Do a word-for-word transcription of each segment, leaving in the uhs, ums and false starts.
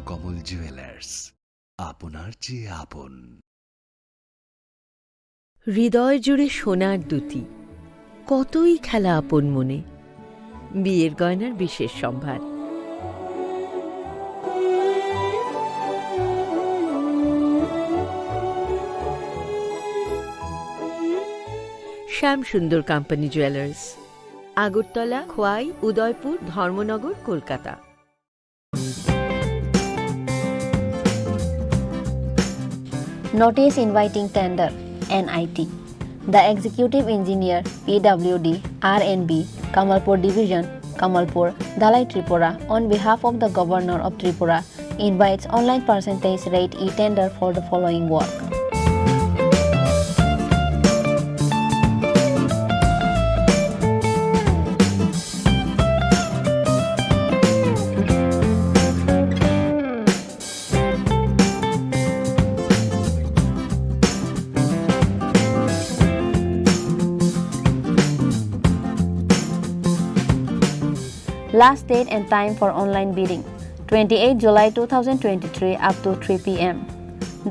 কমল জুয়েলার্স, আপনার চেয়ে আপন। হৃদয় জুড়ে সোনার দ্যুতি, কতই খেলা আপন মনে। বিয়ের গয়নার বিশেষ সম্ভার। শ্যাম সুন্দর কোম্পানি জুয়েলার্স, আগরতলা, খোয়াই, উদয়পুর, ধর্মনগর, Kolkata. Notice inviting tender, N I T. The Executive Engineer, P W D, R and B, Kamalpur Division, Kamalpur, Dhalai Tripura, on behalf of the Governor of Tripura, invites online percentage rate e-tender for the following work. Last date and time for online bidding, twenty-eight July two thousand twenty-three up to three P M.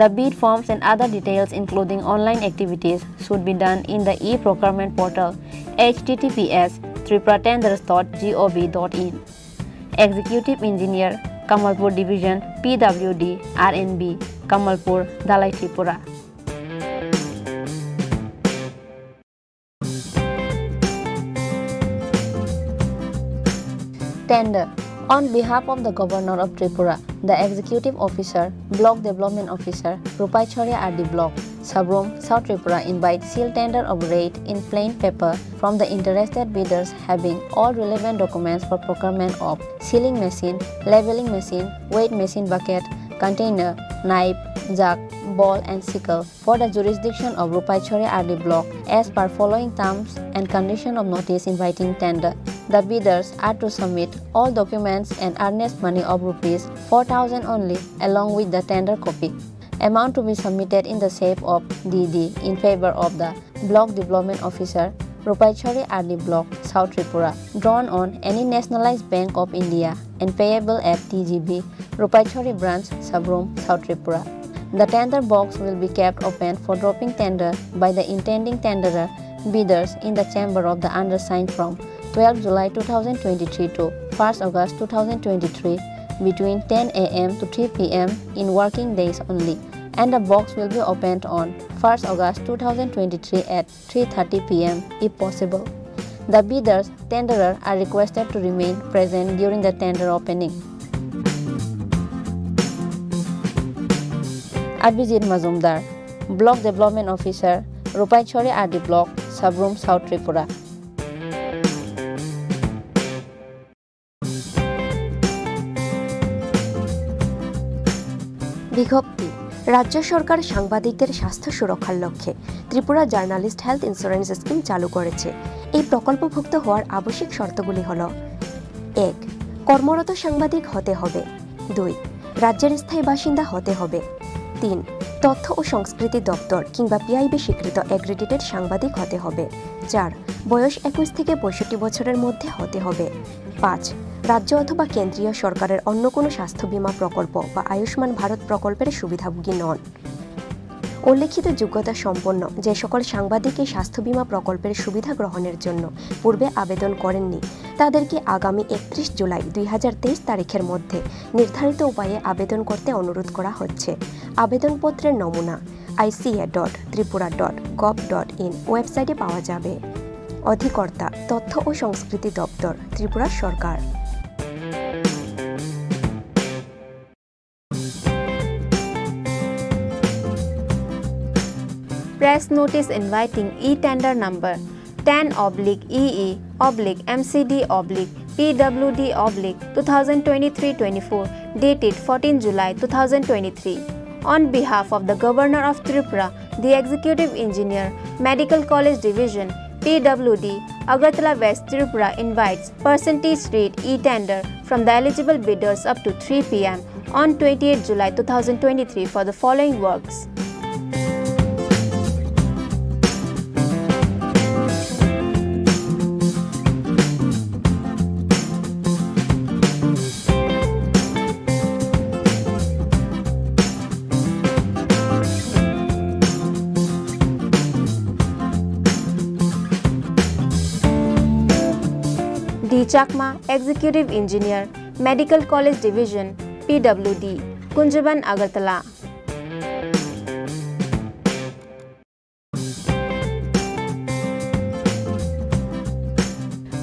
The bid forms and other details, including online activities, should be done in the e-procurement portal, H T T P S tripura tenders dot gov dot in. Executive Engineer, Kamalpur Division, P W D, R and B, Kamalpur, Dhalai Tripura. Tender. On behalf of the Governor of Tripura, the Executive Officer, Block Development Officer, Rupaishwari R D Block, Sabroom, South Tripura, invites seal tender of rate in plain paper from the interested bidders having all relevant documents for procurement of sealing machine, leveling machine, weight machine bucket, container, knife, jack, ball and sickle for the jurisdiction of Rupaishwari R D Block as per following terms and condition of notice inviting tender. The bidders are to submit all documents and earnest money of rupees four thousand only along with the tender copy. Amount to be submitted in the shape of D D in favor of the Block Development Officer, Rupaishwari R D Block, South Tripura, drawn on any nationalized Bank of India and payable at T G B, Rupaishwari Branch, Sabroom, South Tripura. The tender box will be kept open for dropping tender by the intending tenderer bidders in the chamber of the undersigned from twelfth July two thousand twenty-three to first August two thousand twenty-three between ten A M to three P M in working days only, and the box will be opened on first August two thousand twenty-three at three thirty P M if possible. The bidders, tenderer are requested to remain present during the tender opening. Abhijit Majumdar, Block Development Officer, Rupaishwari R D Block, Sabroom, South Tripura. বিজ্ঞপ্তি, রাজ্য সরকার সাংবাদিকদের স্বাস্থ্য সুরক্ষার লক্ষ্যে Tripura journalist health insurance scheme চালু করেছে। এই প্রকল্পভুক্ত হওয়ার আবশ্যিক শর্তগুলি হল, এক, কর্মরত সাংবাদিক হতে হবে। দুই, রাজ্যের স্থায়ী বাসিন্দা হতে হবে। তিন, তথ্য ও সংস্কৃতি দপ্তর কিংবা পি আই বি স্বীকৃত অ্যাক্রিডিটেড সাংবাদিক হতে হবে। চার, বয়স একুশ থেকে পঁয়ষট্টি বছরের মধ্যে হতে হবে। পাঁচ, রাজ্য অথবা কেন্দ্রীয় সরকারের অন্য কোনো স্বাস্থ্য বীমা প্রকল্প বা আয়ুষ্মান ভারত প্রকল্পের সুবিধাভোগী নন। উল্লেখিত যোগ্যতা সম্পন্ন যে সকল সাংবাদিক এই স্বাস্থ্য বীমা প্রকল্পের সুবিধা গ্রহণের জন্য পূর্বে আবেদন করেননি, তাদেরকে আগামী একত্রিশ জুলাই দুই হাজার তেইশ তারিখের মধ্যে নির্ধারিত উপায়ে আবেদন করতে অনুরোধ করা হচ্ছে। আবেদনপত্রের নমুনা I C A dot Tripura dot gov dot in ওয়েবসাইটে পাওয়া যাবে। অধিকর্তা, তথ্য ও সংস্কৃতি দপ্তর, ত্রিপুরা সরকার। Press notice inviting e-tender number ten oblique E E oblique M C D oblique P W D oblique two thousand twenty-three twenty-four, dated fourteen July two thousand twenty-three. On behalf of the Governor of Tripura, the Executive Engineer, Medical College Division, P W D, Agartala West Tripura invites percentage rate e-tender from the eligible bidders up to three P M on twenty-eighth July two thousand twenty-three for the following works. Chakma, Executive Engineer, Medical College Division, P W D, Kunjaban, Agartala.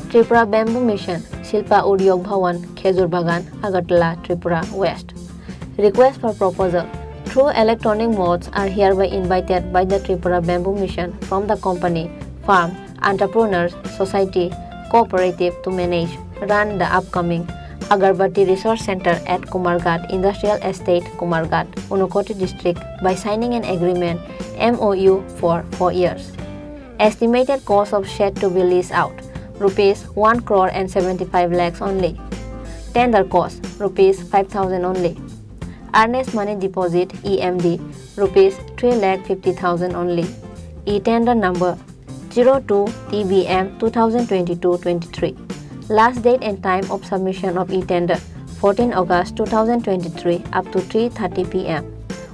Tripura Bamboo Mission, Shilpa Udyog Bhawan, Khejur Bagan, Agartala, Tripura West. Request for proposal through electronic modes are hereby invited by the Tripura Bamboo Mission from the company, firm, entrepreneurs, society, cooperative to manage, run the upcoming Agarbatti Resource Center at Kumarghat Industrial Estate, Kumarghat, Unakoti District by signing an agreement, M O U, for four years. Estimated cost of shed to be leased out, rupees one crore and seventy-five lakhs only. Tender cost, rupees five thousand only. Earnest money deposit, E M D, rupees three lakh fifty thousand only. E-tender number zero two T B M two thousand twenty-two twenty-three. Last date and time of submission of e-tender, fourteen August two thousand twenty-three up to three thirty P M.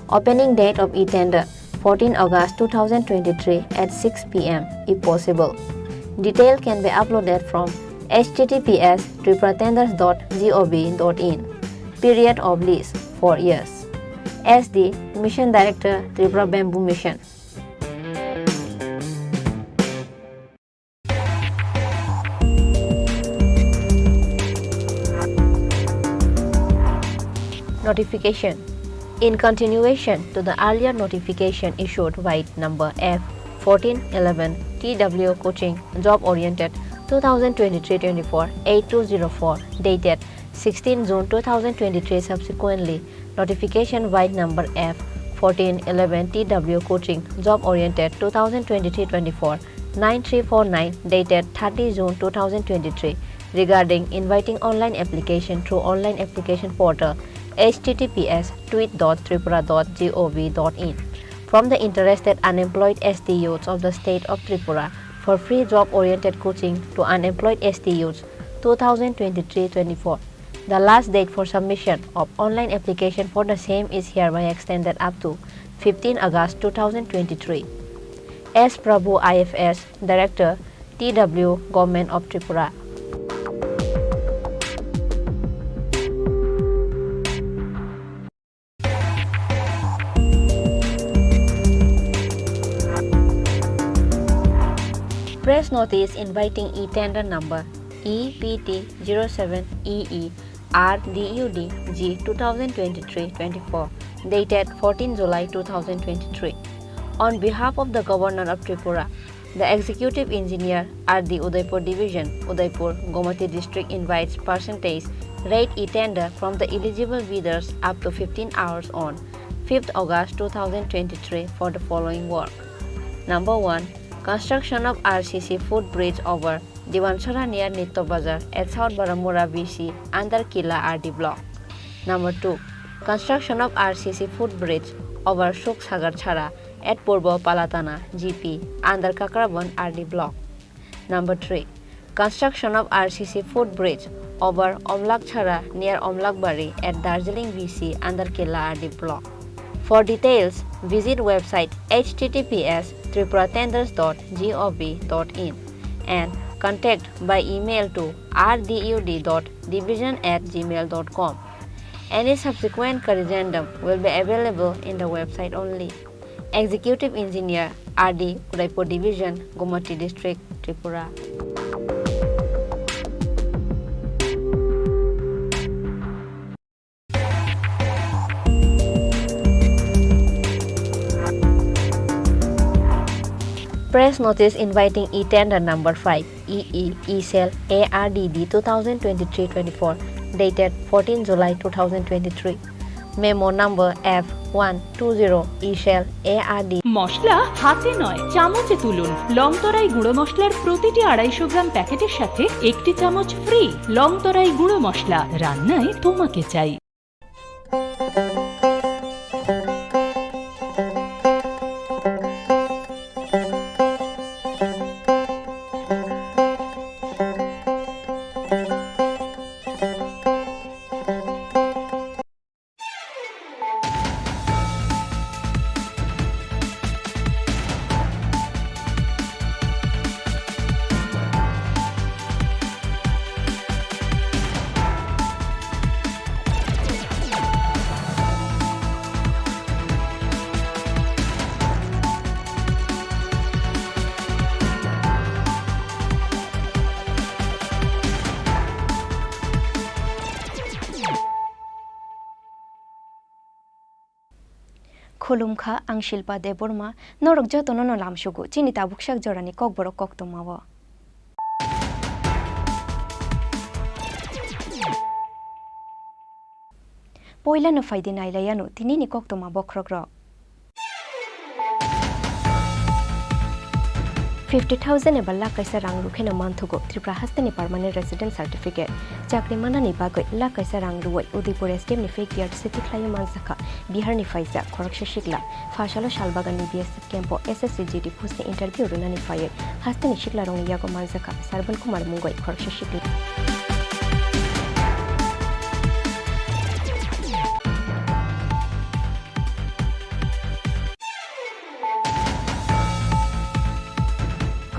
Opening date of e-tender, fourteen August two thousand twenty-three at six P M if possible. Detail can be uploaded from H T T P S tripura tenders dot gov dot in. Period of lease, four years. S D, Mission Director, Tripura Bamboo Mission. Notification. In continuation to the earlier notification issued by number F fourteen eleven T W Coaching Job Oriented two thousand twenty-three twenty-four eight two zero four, dated sixteen June two thousand twenty-three, subsequently notification by number F fourteen eleven T W Coaching Job Oriented two thousand twenty-three twenty-four nine three four nine, dated thirty June two thousand twenty-three, regarding inviting online application through online application portal H T T P S tweet dot tripura dot gov dot in from the interested unemployed S T youths of the state of Tripura for free job oriented coaching to unemployed S T youths two thousand twenty-three twenty-four. The last date for submission of online application for the same is hereby extended up to fifteen August two thousand twenty-three. S Prabhu, I F S, Director, T W, Government of Tripura. Press notice inviting e-tender number E P T zero seven E E R D U D G two thousand twenty-three twenty-four, dated fourteen July two thousand twenty-three. On behalf of the Governor of Tripura, the Executive Engineer, R D Udaipur Division, Udaipur, Gomati District invites percentage rate e-tender from the eligible bidders up to fifteen hours on fifth August two thousand twenty-three for the following work. Number one, construction of R C C footbridge over Diwansara near Nitto Bazar at South Baramura B C under Kila R D block. Number two, construction of R C C footbridge over Suksagar Chara at Purbo Palatana G P under Kakrabon R D block. Number three, construction of R C C footbridge over Omlak Chara near Omlakbari at Darjeeling B C under Kila R D block. For details, visit website H T T P S tripura tenders dot gov dot in and contact by email to R D U D dot division at gmail dot com. Any subsequent corrigendum will be available in the website only. Executive Engineer, R D, Udaipur Division, Gomati District, Tripura. Press notice inviting e-tender number five, E E, E-Cell, A R D D two thousand twenty-three twenty-four, dated fourteen July two thousand twenty-three. Memo number F one two zero, E-Cell, A R D. মশলা হাতে নয়, চামচে তুলুন। লংতরাই গুঁড়ো মশলার প্রতিটি আড়াইশো গ্রাম প্যাকেটের সাথে একটি চামচ ফ্রি। লংতরাই গুঁড়ো মশলা, রান্নায় তোমাকে চাই। Khulumkha, ang Shilpa Debbarma, norok jotono no lamsugo chini tabuksak jorani kokborok koktwmao. Poilano phaidi nailaiano tinini koktwma bokhorokrok. Fifty thousand eba lakh kaisa rang rwkheno manthogo Tripura hasteni permanent resident certificate. Chakri manani bagwi lakh kaisa rang rwui Udaipur S D M ni fake P R T C tikhlaiwi manjakha Biharni phaijak khoroksa sikla. Phasalo Salbaganni B S F camp-o S S C G D post-ni interview rwnani phaiwi hasteni siklarokni yago manjakha Sarban Kumar mungwi khoroksa sikla.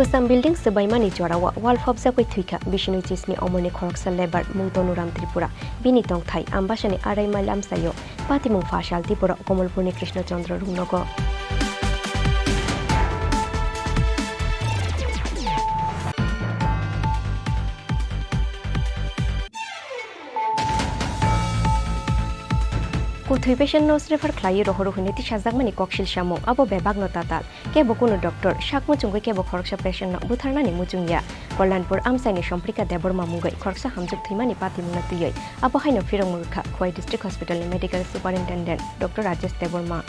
Kwcham building swbaimani jorao wall phobjagwi thwikha Bishnu Chisni omorni khoroksa labour mung Tonuram Tripura. Bini tongthai Ambasani arai mile amchaio. Patimung phasal Tipura Komolpurni Krishna Chandra Rungnogo. Kuthwi patient no srefer khlaiwi rohoro hwnwi tisajakmani koksil samung, abo bebakno tatal. Kebo kunu doctor sak muchungwi kebo khoroksa patient no butharnani muchungya. Kalyanpur amchaini Somprika Debbarma mungwi khoroksa hamjwk thwimani patimungno twiwi abo haino phirokmung rwkha Khowai District Hospital ni Medical Superintendent Doctor Rajesh Debbarma.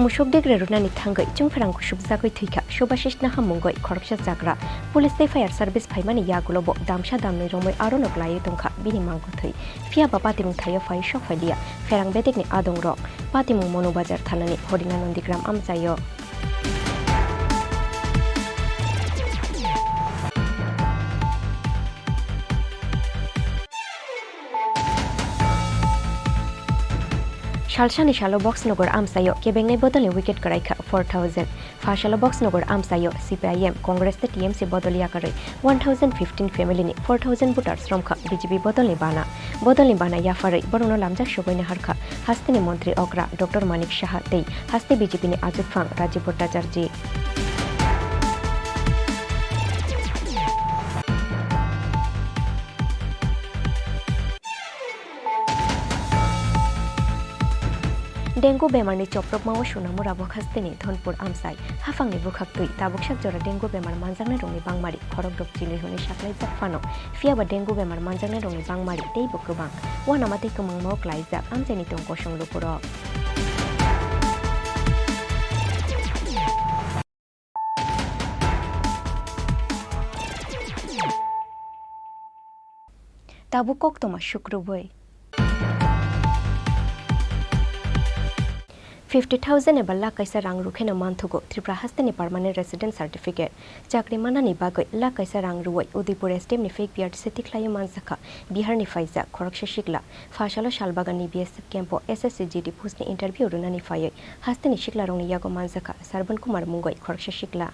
Musuk degre rwnani thangwi chwngphrang kusubjagwi thwikha Subhashish Naham mungwi khoroksa chagra. Police tei fire service phaimani yagulo bo damsa damnwi romwi arono klaiwi tongkha bini mangkwthwi. Phiya ba patimung thaio phaiwi sok phailiya pherang bedekni adongrok. Patimung Mono Bazar thanani Horina Nandigram amchaio. Salsani salo Boxnagar amchaio kebengnai bodolni wicket kwraikha four thousand. Phasalo Boxnagar amchaio C P I M, Congress tei T M C bodol yakarwi one thousand fifteen family ni four thousand voters romkha B J P bodolni bana. Bodolni bana yapharwi borokno lamjak sogwi naharkha hasteni montri okra Doctor Manik Saha tei haste B J P ni achukphang Rajiv Bhattacharjee. Dengue bemarni chopropmao Sonamura bwkhasteni Dhonpur amchai. Haphangni bwkhaktwi tabuksak jora dengue bemar manjaknairokni bangmari khorokdok chinwi hwnwi saklaijak phano, phiyaba dengue bemar manjaknairokni bangmari teibo kwbang. Uanama tei kwmangmao klaijak amchaini tong kosong lukurok. Tabuk koktwma sukrubwi. Fifty thousand eba lakh kaisa rang rwkheno manthogo Tripura hasteni permanent resident certificate. Chakri manani bagwi lakh kaisa rang rwui Udaipur S D M ni fake P R T C tikhlaiwi manjakha Biharni phaijak khoroksa sikla. Phasalo Salbaganni B S F camp-o S S C G D post-ni interview rwnani phaiwi hasteni siklarokni yago manjakha Sarban Kumar mungwi khoroksa sikla.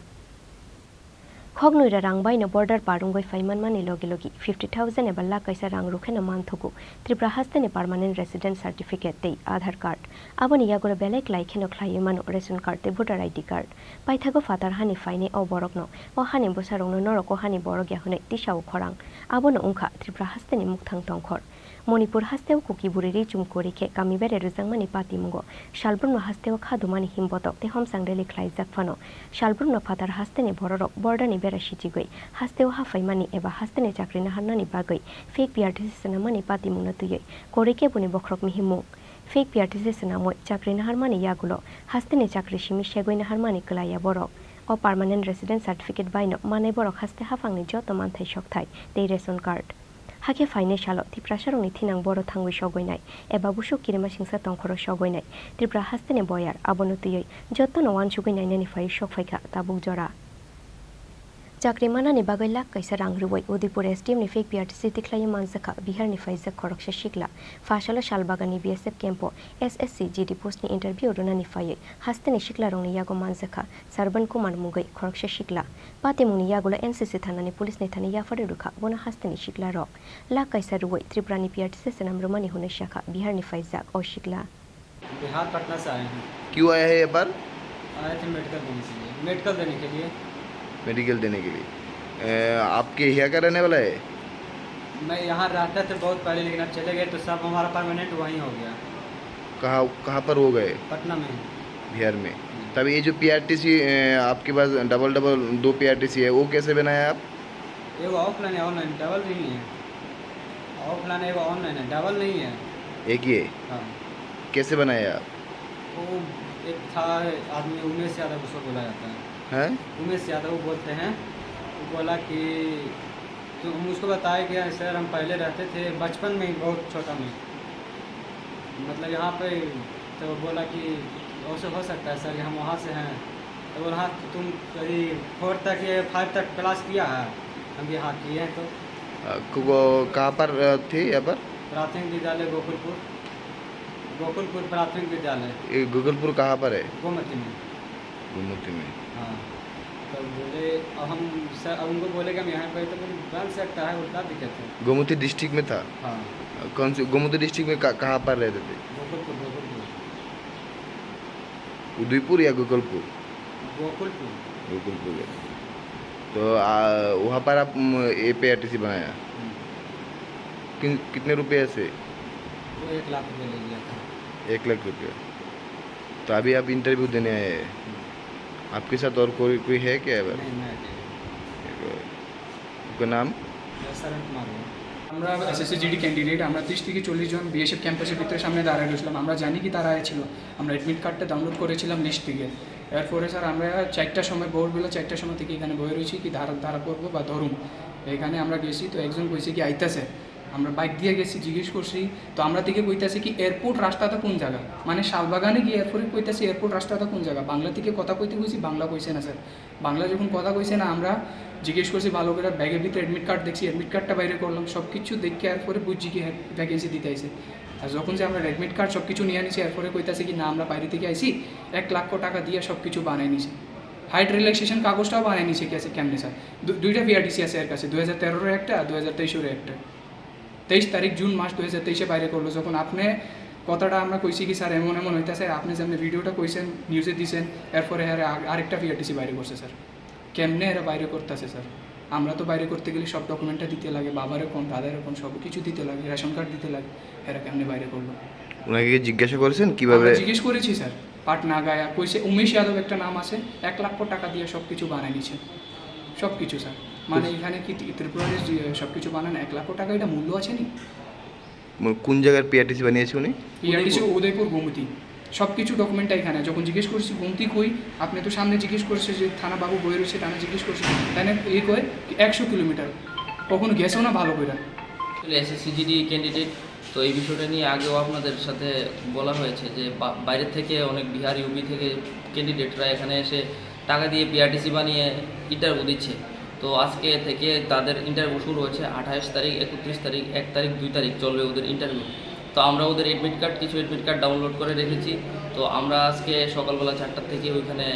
Khoknwi ra rang baino border par wngwi phai manmani logi logi fifty thousand eba lakh kaisa rang rwkheno manthogo Tripura hasteni permanent resident certificate tei Aadhaar card. Aboni yagulo belai klai kheno khlaiwi mano ration card tei voter I D card. Paithago phatar hani phainai o borokno, o hani bwsarokno norok o hani borok ya hwnwi tisao khorang. Abono wngkha Tripura hasteni mukthang tongkhor. Manipur hasteo Kuki bwrwi ri chum kwrwi khe kami bere rwjakmani patimungo salbrumno hasteo kha dumani himbotok tei homchang rally khlaijak phano, salbrumno phatar hasteni bororok borderni bera sichigwi hasteo haphaimani eba hasteni chakri naharnani bagwi fake P R T C swnammani patimungno twiwi kwrwi keboni bokhorok mihimmung. Fake P R T C swnamwi chakri naharmani yagulo hasteni chakri simi segwi naharmani kwlaiya borok. O permanent resident certificate baino manai borok haste haphangni joto manthai sokthai tei ration card. Hakhe phainai salo Tiprasarokni thinang boro thangwi sogwinai eba busuk kirima singsa tongkhoro sogwinai Tripura hasteni boyar abono twiwi jotono uansugwi nainani phaiwi sokphaikha tabuk jora. Chakri manani bagwi lakh kaisa rang rwui Udaipur S D M ni fake P R T C tikhlaiwi manjakha Biharni phaijak khoroksa sikla. Phasalo Salbaganni B S F camp-o S S C G D post-ni interview rwnani phaiwi hasteni siklarokni yago manjakha Sarban Kumar mungwi khoroksa sikla. Patimungni yagulo N C C thanani police ni thani yapharwi rwkha bono hasteni siklarok. Lakh kaisa rwui Tripurani P R T C swnam rwmani hwnwi sakha Biharni phaijak o sikla. Bihar पटना से आए हैं। क्यों आया है ये बार? आए थे मेडिकल देने के लिए। मेडिकल देने के लिए। मेडिकल देने के लिए। ए, आपके यहाँ का रहने वाला है? मैं यहाँ रहता था बहुत पहले, लेकिन अब चले गए तो सब हमारा परमानेंट वहीं हो गया। कहाँ, कहाँ पर हो गए? पटना में। बिहार में। हम्म। तब ये जो पीआरटीसी, ए, आपके पास डबल डबल दो पीआरटीसी है, वो कैसे बनाया आप? ये वो ऑफलाइन है, ऑनलाइन, डबल नहीं है। ऑफलाइन है, वो ऑनलाइन है, डबल नहीं है। एक ही है? हाँ। कैसे बनाया आप? वो एक था आदमी, उमेश यादव, उसको बोला जाता है। हैं? उमेश यादव बोलते हैं। वो बोला कि, तो हम उसको बताया कि सर, हम पहले रहते थे बचपन में ही, बहुत छोटा में, मतलब यहाँ पे, तो बोला कि ऐसे हो सकता है सर कि हम वहाँ से हैं। तो बोला, हाँ, तो तुम कभी फोर तक या फाइव तक क्लास किया है? हम भी हाँ किए हैं। तो अ, को-, को-, कहाँ पर, अ, थे यहाँ पर? प्राथमिक विद्यालय गोकुलपुर, गोकुलपुर प्राथमिक विद्यालय। ये गोकुलपुर कहाँ पर है? गोमती में। गोमती में। हाँ, तो बोले, अब हम सर, अब उनको बोले कि हम यहाँ पे, तो बोले, बन सकता है, और क्या दिक्कत है? गोमती डिस्ट्रिक्ट में था? हाँ। कौन सी गोमती डिस्ट्रिक्ट में, कहाँ पर रहते थे? गोकुलपुर, गोकुलपुर। उदयपुर या गोकुलपुर? गोकुलपुर। गोकुलपुर है। तो आ, वहाँ पर आप, म, ये पीआरटीसी बनाया? हम्म। कितने रुपये से? वो एक लाख रुपये ले लिया था। एक लाख रुपये। तो अभी आप इंटरव्यू देने आए हैं। हम्म। आपके साथ और कोई, कोई है क्या? नहीं, मैं अकेले। आपका नाम? सरन কুমার। আমরা এসএসসি জিডি ক্যান্ডিডেট, আমরা ত্রিশ থেকে চল্লিশ জন বিএসএফ ক্যাম্পাসের ভিতরে সামনে দাঁড়ায় রয়েছিলাম। আমরা জানি কি তারা ছিল, আমরা অ্যাডমিট কার্ডটা ডাউনলোড করেছিলাম লিস্ট থেকে। এরপরে স্যার, আমরা চারটার সময়, ভোরবেলা চারটার সময় থেকে এখানে বয়ে রয়েছি কি ধারা, ধারা পড়বো বা ধরুন। এখানে আমরা গেছি, তো একজন কইছে কি আইতাছে। আমরা বাইক দিয়ে গেছি, জিজ্ঞেস করছি, তো আমরা থেকে কইতাছে কি এয়ারপোর্ট রাস্তাটা কোন জায়গা, মানে শালবাগানে গিয়ে এরপরে কইতাছে এয়ারপোর্ট রাস্তাটা কোন জায়গা। বাংলা থেকে কথা কইতে কইছি, বাংলা কইছে না স্যার। বাংলা যখন কথা কইছে না, আমরা জিজ্ঞেস করছি ভালো করে, ব্যাগের ভিতরে অ্যাডমিট কার্ড দেখছি, অ্যাডমিট কার্ডটা বাইরে করলাম, সব কিছু দেখে এরপরে বুঝছি কি হ্যাঁ, ভ্যাকেন্সি দিতে আইছে। আর যখন যে আমরা অ্যাডমিট কার্ড সব কিছু নিয়ে আনিছি, এরপরে কইতাছে কি না, আমরা বাইরে থেকে আইছি, এক লাখ টাকা দিয়ে সব কিছু বানাই নিছি। হাইট রিল্যাক্সেশন কাগজটাও বানাই নিছে কি আছে কেমনে স্যার? দু-, দুইটা পিআরটিসি আছে এর কাছে, দুই হাজার তেরোর একটা, দুই হাজার তেইশের একটা। তেইশ তারিখ জুন মাস দুই হাজার তেইশে বাইরে করলো। যখন আপনি কথাটা আমরা কইছি কি স্যার এমন এমন হইতাছে, আপনি যেমনি ভিডিওটা কইছেন, নিউজে দিছেন, এরপরে আরে আ-, আরেকটা পিআরটিসি বাইরে করছে স্যার। কেমনে এরা বাইরে করতেছে স্যার? আমরা তো বাইরে করতে গেলে সব ডকুমেন্টটা দিতে লাগে, বাবারও কোন, দাদারও কোন, সব কিছু দিতে লাগে, রেশন কার্ড দিতে লাগে, এরা কেমনে বাইরে করলো? ওনাকে কি জিজ্ঞাসা করেছেন কিভাবে? আমরা জিজ্ঞেস করেছি স্যার, পাটনা গায়া কইছে উমেশ যাদব একটা নাম আছে, এক লাখ টাকা দিয়ে সব কিছু বানাই নিছে, সব কিছু স্যার। মানে তো এখানে কি ত্রি-, ত্রিপুরার যে সব কিছু বানানো এক লাখ টাকা, এটা মূল্য আছে নি? মানে কোন জায়গার পিআরটিসি বানিয়েছে উনি? পিআরটিসি উদয়পুর। উদয়পুর গোমতী, সব কিছু ডকুমেন্টটা এখানে। যখন জিজ্ঞেস করছি গোমতী কই, আপনি তো সামনে জিজ্ঞেস করছে যে থানা বাবু বই রয়েছে, থানা জিজ্ঞেস করছে, তাই না? এই কয় একশো কিলোমিটার, কখনো গেছেও না ভালো করে। আসলে এসএসসি জিডি ক্যান্ডিডেট, তো এই বিষয়টা নিয়ে আগেও আপনাদের সাথে বলা হয়েছে যে বা-, বাইরে থেকে অনেক বিহার, ইউপি থেকে ক্যান্ডিডেটরা এখানে এসে টাকা দিয়ে পিআরটিসি বানিয়ে ইন্টারভিউ দিচ্ছে। তো আজকে থেকে তাদের ইন্টারভিউ শুরু হচ্ছে, আঠাশ তারিখ, একত্রিশ তারিখ, এক তারিখ, দুই তারিখ চলবে ওদের ইন্টারভিউ। তো আমরা ওদের অ্যাডমিট কার্ড, কিছু অ্যাডমিট কার্ড ডাউনলোড করে রেখেছি। তো আমরা আজকে সকালবেলা চারটার থেকে ওইখানে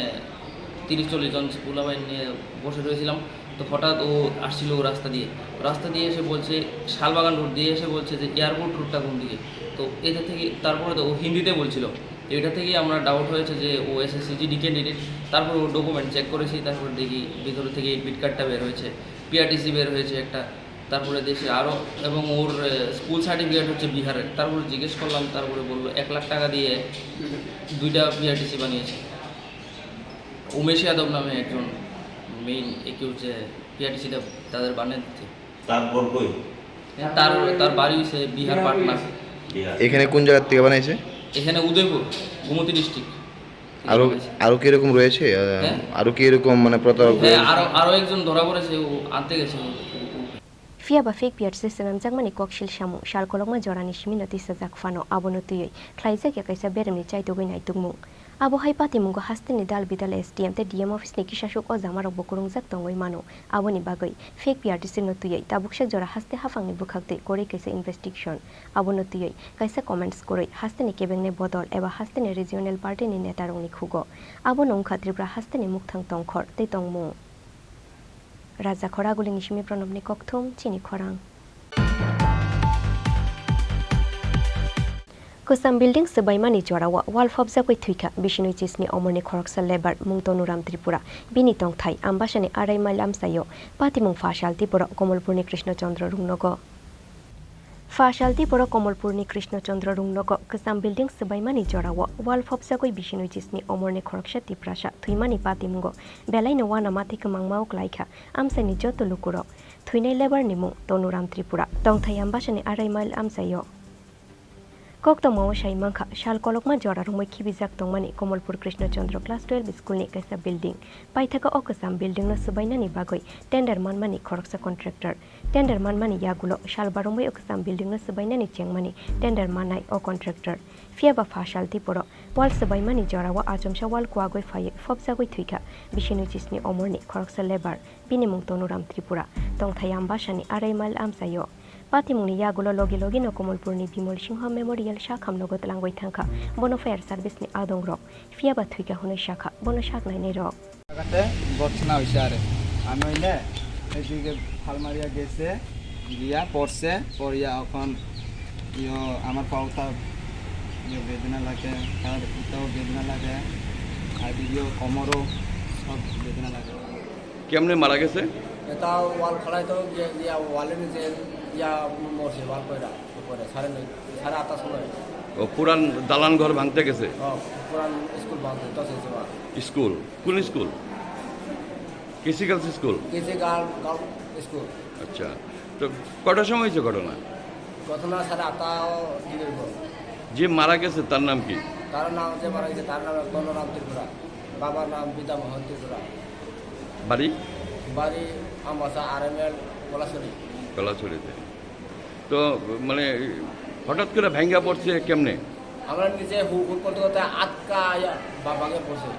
তিরিশ চল্লিশ জন পোলাপাইন নিয়ে বসে রয়েছিলাম। তো হঠাৎ ও আসছিল ও রাস্তা দিয়ে, রাস্তা দিয়ে এসে বলছে, শালবাগান রোড দিয়ে এসে বলছে যে এয়ারপোর্ট রোডটা কোন দিকে। তো এটা থেকে তারপরে তো ও হিন্দিতে বলছিল, তো এটা থেকেই আমরা ডাউট হয়েছে যে ও এসএসসি জিডি ক্যান্ডিডেট। তারপর ও ডকুমেন্ট চেক করেছি, তারপর দেখি ভিতরে থেকে অ্যাডমিট কার্ডটা বের হয়েছে, পিআরটিসি বের হয়েছে একটা, তারপরে দেশে আরও, এবং ওর আহ, স্কুল সার্টিফিকেট হচ্ছে বিহারের। তারপরে জিজ্ঞেস করলাম, তারপরে বললো এক লাখ টাকা দিয়ে দুইটা পিআরটিসি বানিয়েছে। উমেশ যাদব নামে একজন মেইন একিউজ, যে পিআরটিসিটা তাদের বানিয়ে দিচ্ছে। তার ঘর কই? তার, তার বাড়ি হচ্ছে বিহার, পাটনা। বিহার। এখানে কোন জায়গার থেকে বানাইছে? এখানে উদয়পুর, গোমতী ডিস্ট্রিক্ট। আরো, আরো কি এরকম রয়েছে? আহ, হ্যাঁ? আরো কি এরকম মানে প্রতারক হ্যাঁ, রয়েছে? আরো, আরো একজন ধরা পড়েছে, ও আনতে গেছে। Phiya ba fake P R C swnamjakmani koksil samung sal kolokma jorani simi no tisajak phano, abono twiwi khlaijak ya kaisa beremni chaitugwi naitukmung. Abo hai patimungo hasteni dal bidal S D M tei D M office ni kisasuk o jamarokbo kwrwngjak tongwi mano. Aboni bagwi fake P R T C no twiwi tabuksa jora haste haphangni bwkhaktwi kwrwi kaisa investigation. Abono twiwi kaisa comments kwrwi hasteni kebengnai bodol eba hasteni regional party ni netarokni khugo. Abono wngkha Tripura hasteni mukthang tongkhor tei tongmung. Raja Khoragulini simi Pranobni kokthum chini khorang. Kwcham building swbaimani jorao wall phobjagwi thwikha Bishnui chisni omorni khoroksa labour mung Tonuram Tripura. Bini tongthai Ambasani arai mile amchaio. Patimung pha salti borok Komolpurni Krishna Chandra Rungnogo. Pha salti borok Komolpurni Krishna Chandra Rungnogo kwcham building swbaimani jorao wall phobjagwi Bishnui chisni omorni khoroksa Tiprasa thwimani patimungo belaino uanama tei kwmangmao klaikha amchaini joto lukurok. Thwinai labour ni mung Tonuram Tripura, tongthai Ambasani arai mile amchaio. Koktwmao sai mankha, sal kolokma jora romwi khibijak tongmani Komolpur Krishna Chandra Class twelve School ni kaisa building. Paithakgo o kwcham building no swbainani bagwi tender manmani khoroksa contractor. Tender manmani yagulo sal baromwi o kwcham building no swbainani chengmani tender mannai o contractor. Phiyaba pha salti borok wall swbaimani jorao achomsa wall kuagwi phaiwi phobjagwi thwikha Bishnui chisni omorni khoroksa labour. Bini mung Tonuram Tripura, tongthai Ambasani arai mile amchaio. Patimungni yagulo logi logino Komolpurni Bimal Singha Memorial sakhamnogo tlangwi thangkha, bono fire service ni adongrok. Phiyaba thwikha hwnwi sakha, bono sak nainairok. জায়গাতে ঘটনা হয়েছে আরে। আমি হইলে এদিকে ফালমারিয়া গেছে, গিয়া পড়ছে, পড়িয়া এখন ইয়ো আমার পাওতা ইয়ো বেদনা লাগে, তার ইটাও বেদনা লাগে, আর ইয়ো কোমরও সব বেদনা লাগে। কেমনে মারা গেছে? এটা ওয়াল খোলাই তো গিয়া, গিয়া ওয়ালে নিজে ইয়া মরছে, ওয়াল কইরা উপরে সাড়ে নয়, সাড়ে আটটার সময়। ও, পুরান দালান ঘর ভাঙতে গেছে? হ্যাঁ, পুরান স্কুল ভাঙতে, দশ ইঞ্চি ওয়াল। স্কুল? কোন স্কুল? কেসি গার্লস স্কুল? কেসি গার্ল, গার্ল স্কুল। আচ্ছা, তো কটার সময় হয়েছে ঘটনা? ঘটনা সাড়ে আটটা দিকে হইব। যে মারা গেছে তার নাম কি? তার নাম, যে মারা গেছে তার নাম বলরাম ত্রিপুরা, বাবার নাম বিদ্যামোহন ত্রিপুরা। বাড়ি? বাড়ি আমবাসা আর এম এল কলাছড়ি। কলাছড়িতে। তো মানে হঠাৎ করে ভাঙ্গা পড়ছে কেমনে? আমরা নিচে হু হু করতে করতে আটকা আয়া বা-, ভাঙ্গা পড়ছে।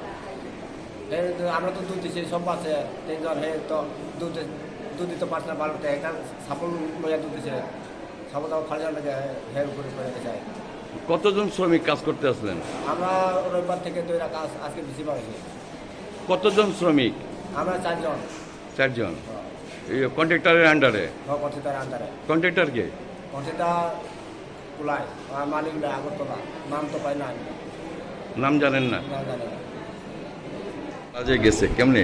এই তো আমরা তো দুধ দিছি, সব আছে, তিনজন, হে তো দুধ দি-, দুধ দিতে পারছে না, বালুতে একটা সাপল লইয়া দুধ দিছে, সাপল তাও ফালে জানতে যায়, হে উপরে পড়ে গেছে। কতজন শ্রমিক কাজ করতে আসলেন? আমরা রবিবার থেকে তৈরা কাজ, আজকে বেশি বাড়াইছে। কতজন শ্রমিক? আমরা চারজন। চারজন। হ্যাঁ। এই কন্ট্রাক্টরের আন্ডারে? হ্যাঁ, কন্ট্রাক্টরের আন্ডারে। কন্ট্রাক্টর কে? কন্ট্রাক্টর কুলাই, আর মালিক না আগরতলা, নাম তো পাই না আমি। নাম জানেন না? নাম জানি না। কাজে গেছে, কেমনে?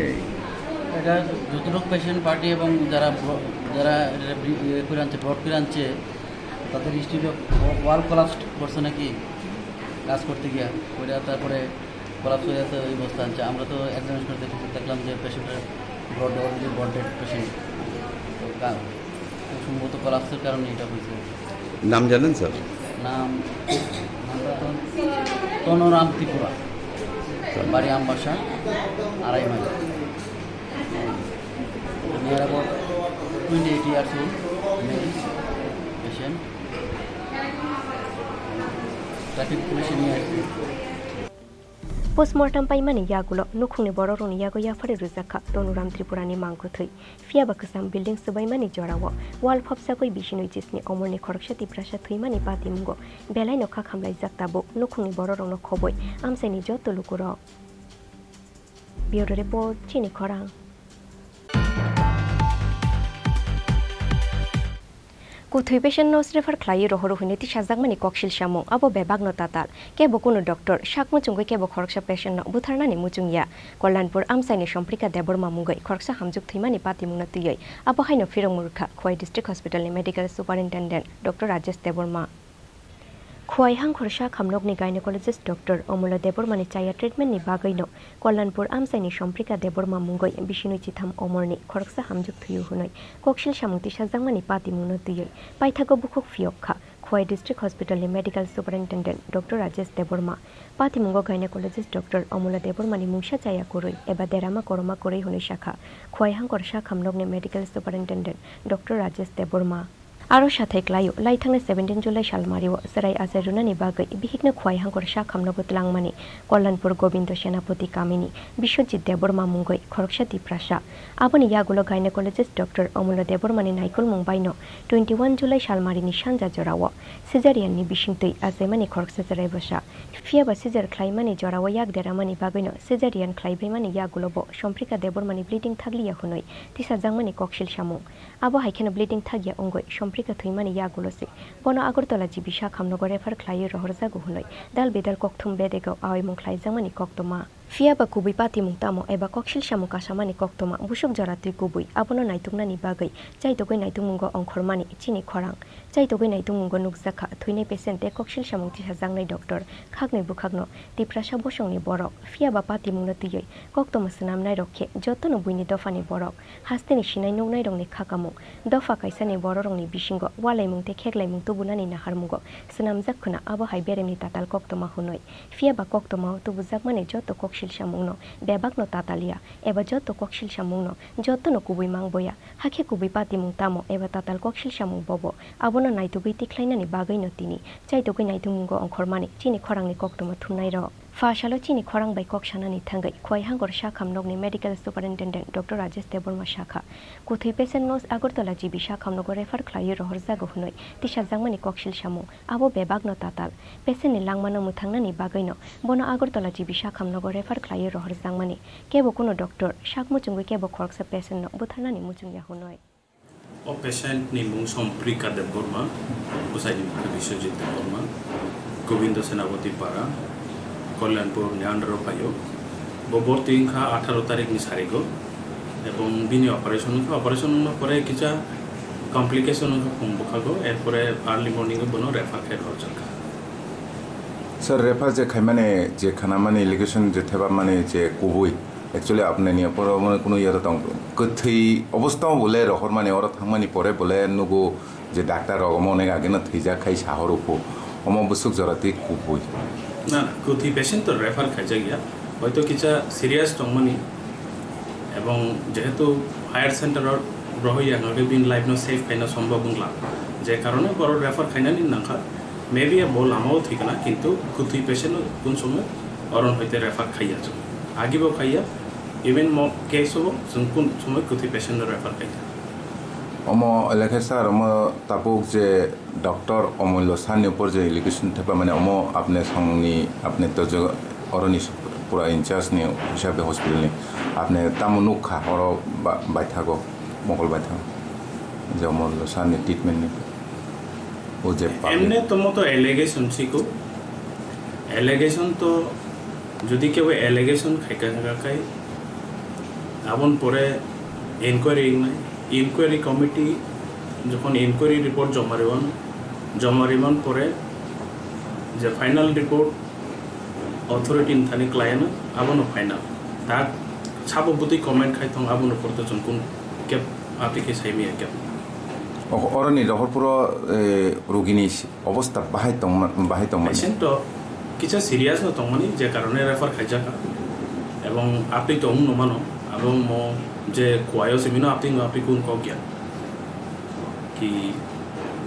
এটা যতটুকু পেশেন্ট পার্টি এবং যারা ব-, যারা এটা বি-, ইয়ে করে আনছে, ব্রড করে আনছে, তাদের স্টিল ওয়াল কোলাপস করছে নাকি কাজ করতে গিয়া, ওইটা তারপরে কোলাপস হয়ে আছে ওই অবস্থা আনছে। আমরা তো এক্সামিন করে দেখেছি, দেখলাম যে পেশেন্টের brought, already brought dead patient. তো কা-, খুব সম্ভবত কোলাপসের কারণে এটা হয়েছে। নাম জানেন স্যার? নাম, নামটা তো তনরাম ত্রিপুরা, বাড়ি আমবাসা, আড়াই mile. Near about twenty eight years old, male patient. Traffic police নিয়ে আসছে। Postmortem paimani yagulo nukhungni bororokni yago yaphari rwjakha Tonuram Tripurani mangkwthwi. Phiyaba kwcham building swbaimani jorao wall phobjagwi Bishnui chisni omorni khoroksa Tiprasa thwimani patimungo belaino kha khamlaijak tabuk nukhungni bororokno khobwi amchaini joto lukurok. Bureau Report, Chini Khorang. Kuthwi patient no srefer khlaiwi rohor hwnwi tisajakmani koksil samung, abo bebakno tatal. Kebo kunu doctor sak muchungwi kebo khoroksa patient no butharnani muchung ya. Kollanpur amchaini Somprika Debbarma mungwi khoroksa hamjwk thwimani patimungno twiwi abo haino phirok mwrwkha Khowai District Hospital ni Medical Superintendent Doctor Rajesh Debbarma. Khowai hangkhor sak hamnokni gynecologist doctor Omula Debbarmani chaya treatment ni bagwino Kollanpur amchaini Somprika Debbarma mungwi bisinwi chitham omorni khoroksa hamjwk thwiwi hwnwi koksil samung tisajakmani patimungno twiwi paithago bukhuk phiyok kha Khowai District Hospital ni Medical Superintendent Doctor Rajesh Debbarma. Patimungo gynecologist doctor Omula Debbarmani mungsa chaya kwrwi eba derama koroma kwrwi hwnwi sakha Khowai hangkhor sak hamnokni Medical Superintendent Doctor Rajesh Debbarma. Aro sathai klaio, laithangni seventeen July salmario chwrai achai rwnani bagwi bihikno Khowai hangkhor sak hamnogo twlangmani Kollanpur Gobindo Senapati kamini Biswajit Debbarma mungwi khoroksa Tiprasa. Aboni yagulo gynecologist doctor Omula Debbarmani naikolmung baino twenty one July salmarini sanja jorao caesarean ni bisingtwi achaimani khoroksa chwrai bwsa. Phiyaba caesar khlaimani jorao yak deramani bagwino caesarean khlaibaimani yagulobo Somprika Debbarmani bleeding thakliya hwnwi tisajakmani koksil samung. Abo hai kheno bleeding thakya wngwi Somprika Tei thwimani yagulo se bono Agartala G B sakhamnogo refer khlaiwi rohorjago hwnwi dal bedal kokthum bedego aoimung khlaijakmani koktwma. Phiya ba kubui patimung tamo eba koksil samung kasamani koktwma busuk jora twi kubui abono naituknani bagwi chaitugwi naitungmungo ongkhormani chini khorang. Chaitugwi naitungmungo nukjakha thwinai patient tei koksil samung tisajaknai doctor, khaknwi bwkhakno Tiprasa bosongni borok. Phiya ba patimungno twiwi koktwma swnamnairok khe jotono buini dophani borok. Hasteni sinai nuknairokni khakamung dopha kaisani bororokni bisingo walaimung tei kheklaimung tubunani naharmungo swnamjak khwna abo hai beremni tatal koktwma hwnwi. Phiya ba koktwmao tubujakmani joto koksil samungno bebakno tatal ya eba joto koksil samungno jotono kubui mang boya. Hakhe kubui patimung tamo eba tatal koksil samung bobo abono naitugwi tikhlainani bagwino tini chaitugwi naitungmungo ongkhormani chini khorangni koktwma thumnairok. Pha salo chini khorang bai kok sanani thangwi Khowai Hangkor sakhamnokni Medical Superintendent Doctor Rajesh Debbarma sakha, kwthwi patient no Agartala G B sakhamnogo refer khlaiwi rohorjago hwnwi tisajakmani koksil samung abo bebakno tatal. Patient ni langmano mwthangnani bagwino bono Agartala G B sakhamnogo refer khlaiwi rohorjakmani. Kebo kuno doctor sak muchungwi kebo khoroksa patient no butharnani muchungya hwnwi. O patient ni mung Somprika Debbarma, bwsai ni mung khe Biswajit Debbarma, Gobindo Senapati Para, Kalyanpur ni under o phaio. Bo borti wngkha atharo tarik ni sarigo, ebong bini operation wngkha, operation wngma pore kisa complication wngkha phung bwkhago, erpore early morning o bono refer khe rwjakha. Sir, refer je khaimani, je khanamani, allegation je thebamani je kubui, actually apni ni opor omo kunu yaro tong, kwthwi obostha o bole rohormani, oro thangmani pore bole nugo je doctor rok omo onek age no thwijak khai sahoro phu, omo bwswk jora twi kubui. Na, na, kwthwi patient to refer khaijak ya, hoito kisa serious tongmani, ebong jehetu higher center o rohoi ya, hwnkhe bini life no save khaina sombhob wngla, je karone borok refer khainani nangkha. Maybe bo lama o thwi kana, kintu kwthwi patient no kun somoi oron hoite refer khaiya chwng. Agi bo khaiya, even mo case o chwng kun somoi kwthwi patient no refer khaiya. Omo lekhe sir, omo tabuk je doctor Omulyo sir ni upor je allegation thepa mane, omo apne song ni, apne to je oroni pura in charge ni hisabe hospital ni, apne tamo nukha oro ba-, baithago, mokol baithago je Omulyo sir ni treatment ni. O je public. Emne tomo to allegation siko. Allegation to jodi kebo allegation khaika khakai, abon pore inquiry wngnai. Inquiry committee jokhon inquiry report joma riwan, joma riman pore je final report authority ni thani khlaiano, abono final. Tak sabo bwtwi comment khai thong, abono porto chwng kun kep aphi khe sai maya kep. O-, oroni rohorpuro, eh, rugini si-, obostha bahai tongma-, bahai tongmani. Patient to kisa serious no tongmani, je karone refer khaijak, ebong aphi to wng no mano, abo mo je Khowai o simi no aphi no aphi kun kok ya. Ki,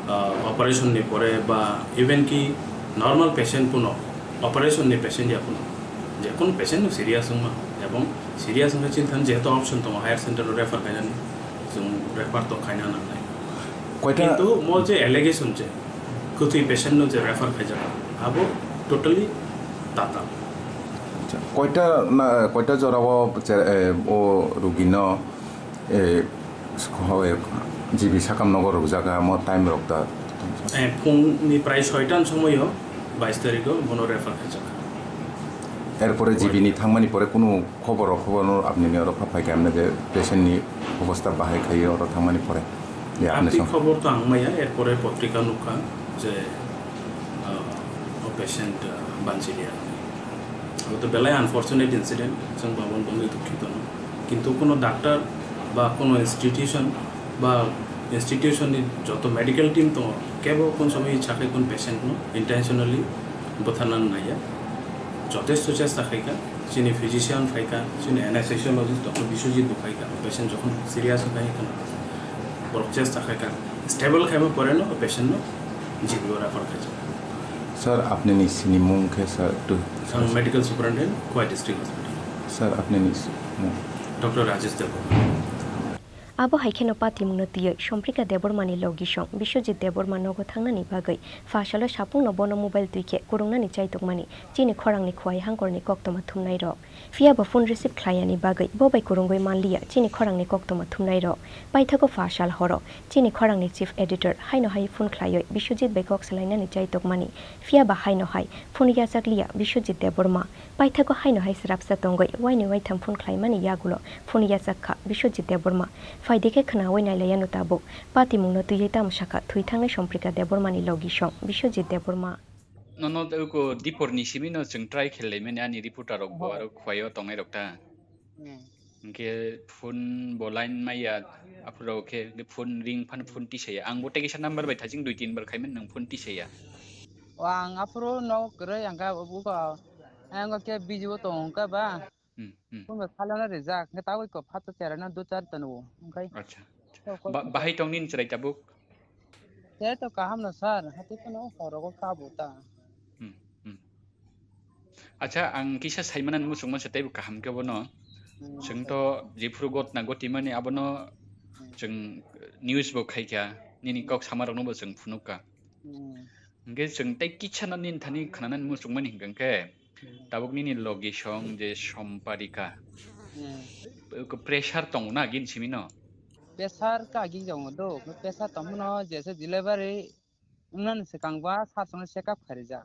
ah, operation ni pore ba even ki normal patient kuno operation ni patient ya kuno, je kun patient no serious wngma, ebong serious wngkha chini thani jehetu option tongo higher center o refer khainani, chwng refer to khaina nangnai. Koita Kintu mo je allegation je kwthwi patient no je refer khaijak, abo totally tatal. Acha, koita na, koita jora o je, eh, o rugi no, eh, G B sakam nogo rwkjak, amo time rok da. Eh, phung ni prai soita ni somoi o, bais tarik o bono refer khaijak. Erpore G B ni thangmani pore kunu khobor rok, khobor no apni ni oro pha phai kha, amne je patient ni obostha bahai khai oro thangmani pore. Ya, apni Apni song. Khobor to ang maya, erpore potrika nukha je, ah, o patient, ah, banchiliya. Abo to belai unfortunate incident, chwng babon bangwi dukhito no. Kintu kuno doctor ba kuno institution ba institution ni joto medical team tongo, kebo kun somoi sakai kun patient no intentionally butharna naiya. Jotesto chesta khaika, chini physician phaika, chini anesthesiologist doctor Biswajit bo phaika, patient jokhon serious wngkha, borok chesta khaika, stable khaima pore no patient no G B o refer khaijak. Sir, apni ni sini mung khe, sir, tu, Ang Medical Superintendent, Khowai District Hospital. Sir, apni ni si-, mung? Doctor Rajesh Debbarma. Abo hai kheno patimungno twiwi Somprika Debbarmani logisong Biswajit Debbarma nogo thangnani bagwi pha salo sapungno bono mobile twi khe kwrwngnani chaitokmani chini khorangni Khowai hangkorni koktwma thumnairok. Phiya bo phone receive khlaiyani bagwi bo bai kwrwngwi manliya chini khorangni koktwma thumnairok. Paithago pha sal horo chini khorangni chief editor haino hai phone khlaiwi Biswajit bai kok salainani chaitokmani, phiya ba haino hai phone yachakliya Biswajit Debbarma. Paithago haino hai srapsa tongwi waini waitham phone khlaimani yagulo phone yachak kha Biswajit Debbarma. Phaidi khe khnaui nailaiya no tabuk. Patimungno twiwi tamo sakha thwi thangnai Somprika Debbarmani logisong Biswajit Debbarma. Nono ko Dipor ni simi no chwng try khe laimani ani reporter rok bo aro Khowai o tongnai rok ta. Hmm. Hwnkhe phone bo line maya, aphuru khe phone ring phan phone tisaya. Ang bo tei kisa number bai thajing dui tin bar khaimani nwng phone tisaya. O ang aphuru no kwrwi ang kha buko, ang khe busy o tongo khe ba. Hmm, hmm. Phone bai khalano rijak, hwnkhe tabuk ko phato chera no do char tanu. Hwnkhe. Acha. To ko Ba-, bahai tong nini chwrai tabuk? Chera to kaham no sir, hati kono horogo kabo ta. Hmm, hmm. Acha, ang kisa saimana muchungma se teibo kaham khe bono. Hmm, Chwng acha. To jephuru gotna gotimani abono Hmm. chwng news bo khaikha, nini Hmm. kok samarokno bo chwng phunukha. Hmm. Hwnkhe chwng tei kisa no nini thani khnanani muchungmani hwnkhe, Hmm. tabuk nini logisong je Somparika. Hmm. Ko pressure tongo na gin simi no? Pressure ka gin tongo do, pressure tongmano jesa delivery Wngmani swkang ba sir chwngno check up kharijak.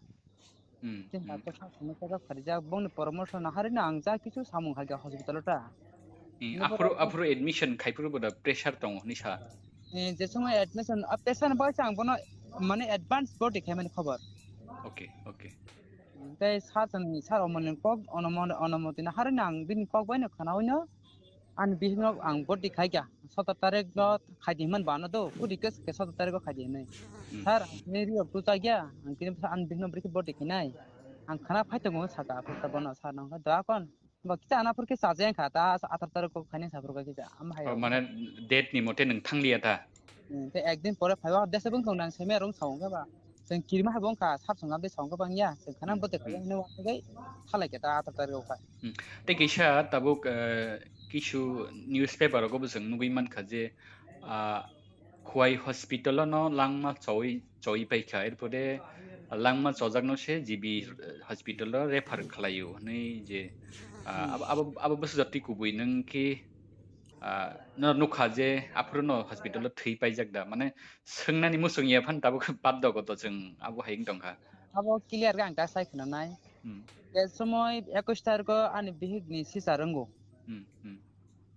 Hmm, Chini hmm. Doctor sir chwngno check up kharijak, bongni poramorsho naharino ang ja kichu samung khaikha hospital o ta. Hmm, Nokoro aphuru, aphuru admission khaiphuru boda pressure tongo hinwi sa. Eh, je somoi admission, ah, pressure ni bagwi se ang bono mane advance body khaimani khobor. Okay, okay. Tei sir chwngni sir omoni kok, onomon-, onomoti naharino ang bini kok baino khwnaoino. Ani bihikno ang body khaikha, sotor tarikno khaidi hwnmani bo ano do, kuri khe sotor tarikgo khaidi hwnwi. Hmm. Sir, ang tini riyok tuchakya, ang tini ani bihikno bwrwi khe body khainai. Ang khana phai tongo saka, aphuru bono sir no hwnkha, "Doa kon, bo kisa ana phuru khe chajakya wngkha, ta atharo tarikgo khainai sa phuru khe kisa." Ama hai Oh, rok. Mane date ni mote nwng thangliya ta? Hmm, tei ekdin pore phaiba, desa bwng tong nang semi rung sa wngkha ba. Chwng kirima hai bo wngkha, sir chwng abdi sa wngkha bangya, chwng khana Hmm, bwtwi hmm. Khainai hwnwi uansugwi thalai khe ta atharo tarikgo khai. Hmm. Tei kisa tabuk, eh, kisu newspaper rogo bo chwng nugui mankha je, ah, Khowai hospital o no langma choi, choi paikha, erpore langma chojakno se G B hospital o refer khlaio hwnwi je, ah, Hmm. abo, abo, abo bwsajak twi kubui nwng khe, ah, no nukha je aphuru no hospital o thwi paijak da, mane swngnani muchung ya phan tabuk bad dogo to chwng abo hai wng tongkha. Abo clear khe ang ta sai khwnanai. Hmm. Je somoi ekush tarikgo ani bihikni sisar wngo. Hmm, hmm.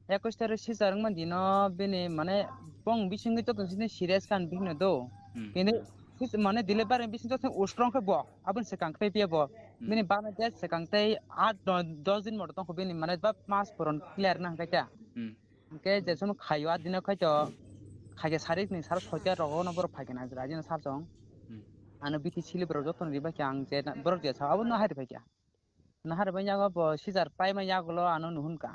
Ekush tarik sisar wngmani dino bini mane bong bisingwi joto sini serious kha ani bihikno do. Hmm, Bini hmm. Sis-, mane delivery bising joto strong khe bo. Aboni swkang khe phiya bo. Hmm. Bini bana je swkang tei aat no dos din moto tongkho bini mane ba mas puron clear na hwnkhe ta. Hmm. Hwnkhe je somo khaio aat dino khaito khaikhe sarik ni sar soita rogo no borok phaikhe na jra jino sar chong. Hmm. Ano B T C le borok joto ni ribai khe ang je na-, borok je sa abo no hai ribai khe. Nahar bai yago bo sijar paima yagulo ano nuhunka.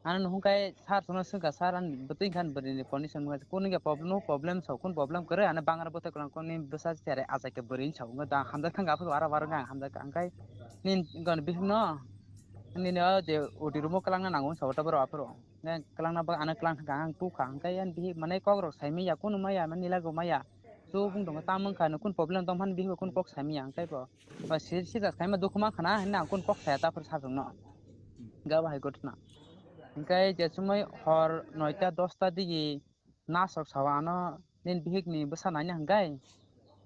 Ano nuhunkai sir sono swngkha, "Sir, ani bwtwi khan bwrwini condition wngkha, kunu khe problem, no problem sao, kunu problem kwrwi, ano bangra bwtwi kwlang koni bwsa chere achai khe bwrwini sao." Wngkha da hamjak thangkha, aphuru wara wara wngkha ang hamjak kha. Hwnkhe nini goni bihikno nini o je O T room o kwlangna nango wngsa o taboro aphuru. Hwnkhe kwlangna bagwi ano kwlang thangkha, ang tukha. Hwnkhe ani bihik manwi kokrok saimanya, kunu maya, manwi nilaigo maya. Chubung tongo, tamo wngkha, nukun problem tong phano bihik kunu kok saimanya, hwnkhe bo. Ba si-, sijak saima dukhu mankha na, hinwi ang kunu kok saya ta phuru sajwkno. Gabo hai gotna. Hwnkhe je chumui hor noita dosta digi nurse rok sao ano nini bihikni bwsa naina hwnkhe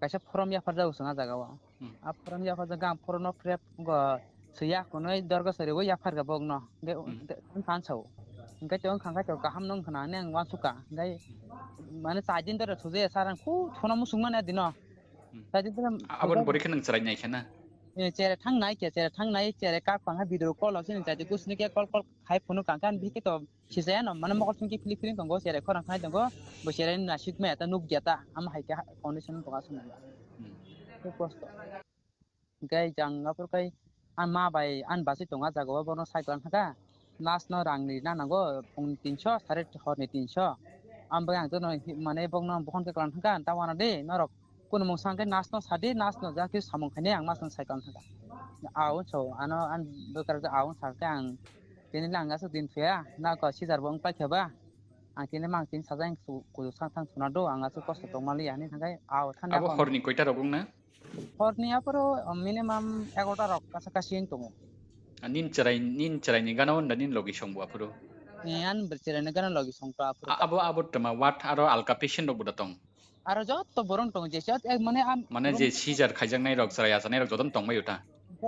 kaisa form yapharjago chwng ah jagao. Hmm. A form yapharjak ang form no prep go swiya kunui dorgo saribo yapharkha bokno. Hwnkhe Hmm. Wngkha ang sao. Hwnkhe to wngkha khe to kaham no wngkha na hinwi ang uansukha. Hwnkhe mane chai din dore thujaya sir ang khu thono muchungmani adino. Hmm. Chai din dore A-, aboni thujaya. Borikhe nwng chwrai nai khe na? Eh, chere thang nai khe, chere thang nai, chere kak pangha video call o sini chai di kusini khe call call khai phunukha. Hwnkhe ang bihik khe to sijaya no, mane mokol songkhe philip philip tongo, chere khorang khai tongo, bo chere ni nasik maya ta nukya ta, ama hai khe condition tongo aswk nai. Hmm. Khub kosto. Hwnkhe jang aphuru khai ang ma bai ani bachwi tongo ah jagao, bono sai kwlang thangkha. Nurse no rang ni na nango, phung ni tinso, sare hor ni tinso. Ang bagwi ang joto hi-, mane bokno bokhon khe kwlang thangkha, ta wana de norok kunu mung sa hwnkhe nurse no sa di, nurse no ja khe samung khainai ang ma song sai kwlang thangkha. Aung so ano ani bwkrajak aung sa khe ang tini le ang aswk din phiya, na ko sijar bo wng paikha ba. Ang kini mang kini sajak ang su-, kuju sang thang suna do, ang aswk kosto tongma liya hinwi thangkhe, ao thani Abo ako ang horni koita rok wngna? Horni aphuru minimum egarota rok kasa kasi wng tongo. Ah, nin chwrai, nin chwraini gana wngda nin logi songbo aphuru? Eh, ani chwraini gana logi songto aphuru. A-, abo, abo twma what aro alka patient rokbo da tong? Aro joto borok tong je siyot ek mane am Mane je seizure khaijaknai rok, chwrai achanai rok jotono tongbaio ta?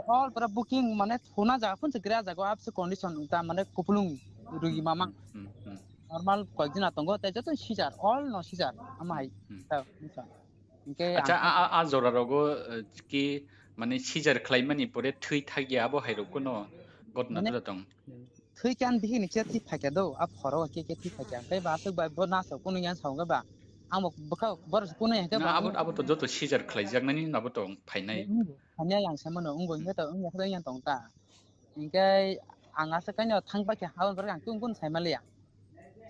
All pura booking mane thuna jaga phunsi kre jago apse condition ta mane kupulung rugi mamang. Hmm, hmm. Normal koikjona tongo tei joto seizure, all no seizure ama hai. Hmm. Ta, ta. Hinkhe Acha ang a, a, a jora rogo eh, ki mane seizure khlaimani pore thwi thakya abo hai rok kuno gotna Mane dura tong. Thwi khe ani bihikni khe thwi phaikha do, a phoro khe khe thwi phaikha. Tei ba aswk bai bo nasok kunu yan song ba. Ang bo bwkha borok kunu yan khe Na, ba abo, abo to joto seizure khlaijaknani abo to phainai. Thani yang se mano wngbo hinkhe to wngya khe yan tong ta. Hinkhe ang aswk kaino thang paikha haboni borok ang kunu kunu sai maliya.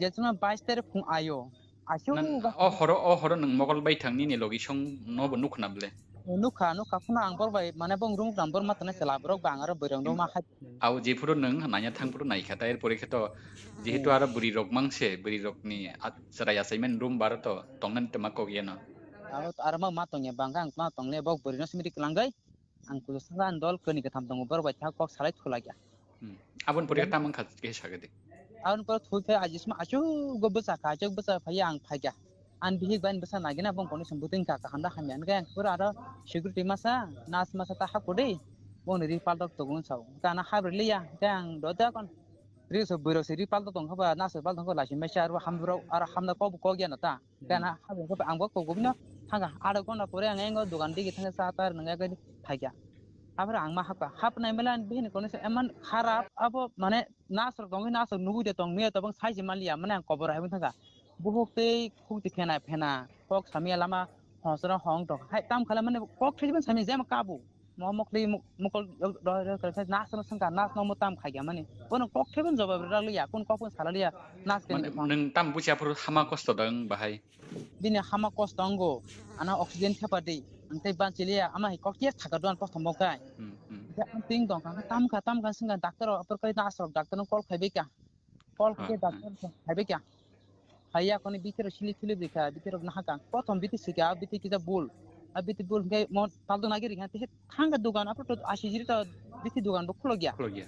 Je chwngno bais tarik phung ayo. Aswk Na, ga- o horo, o horo nwng mokol bai thang nini logi song no bo nukha na ble. Nukha, nukha phano ang bor bai mane bong rung rang bor ma tane chela borok bang aro boirong rok ma hai. Au jephuru nwng nanya thang phuru naikha ta, erpore khe to jehetu aro bwrwi rok mangse, bwrwi rokni a-, chwrai achaimani room bar to tongna twma kok yeno. Aro, aro ma, ma tongya bangkha ang ma tongle bok bwrwi no simi ri kwlangwi. Ang kuju saka ang dol kani katham tongo borok bai thak kok salai thulai ya. Hmm. Aboni pore tam wngkha khe sagadi. Aboni pore thwi phai ajisma achu go bwsa kha, achu bwsa phai ang phai ya. An bihik bai bwsa nagina bong kono sum buting ka kaham da hamya. Ang pura aro security masa, nas masa ta hakudi. Bong ri pal dok togun sao. Kana habri liya, ang do da kon. Ri so bwrok se ri pal dok tong kha ba, nas pal dok kha ba, laisi masa aro hambrok, aro hamna kok kok ya na ta. Gana habang khe ang bo kogobino thangkha, aduk ghonta pore ang engo dogan digi thangkhe cha ta rwnai khe phaikha. Aphuru ang ma hapkha, hapnai mela bihini condition eman kharap, abo mane nasrok tongwi nasrok nugwi de tong miya tobang saiji manliya, mane ang kobor hai thangkha. Buhuk tei khukti phena phena kok samya lama hosra hong tong hai tam khala mane kok thwiban samya jema kabu. Mo mokli mok-, mokol roi roi kare nas no sangka nas no mo tam khaikya mani. Bono kok thaiban jawab rwliya, kun kok pun salaliya nas kani Mane, bwkhang. Nwng tam buchi aphuru hama kosto dang bahai. Bini hama kosto ango, ano oxygen thepa di, ang tei ban chiliya, ama hai kok yer thaka duan kosto mo kai. Hmm, hmm. Ang ting dong kha, tam kha, tam kha singka doctor o, apor kai nas rok doctor no call khaibai kha. Call Ah, khe ah. Doctor phaibai kha. Haiya koni bithi rok sili thili bikha, bithi rok nahakha. Prothom bithi sikha, bithi kisa bul. A bithi bul hwnkhe mo taldo nagiri kha, tei thangkha dogan, aphuru to asi jiri to bithi dogan bo khulokya. Khulokya.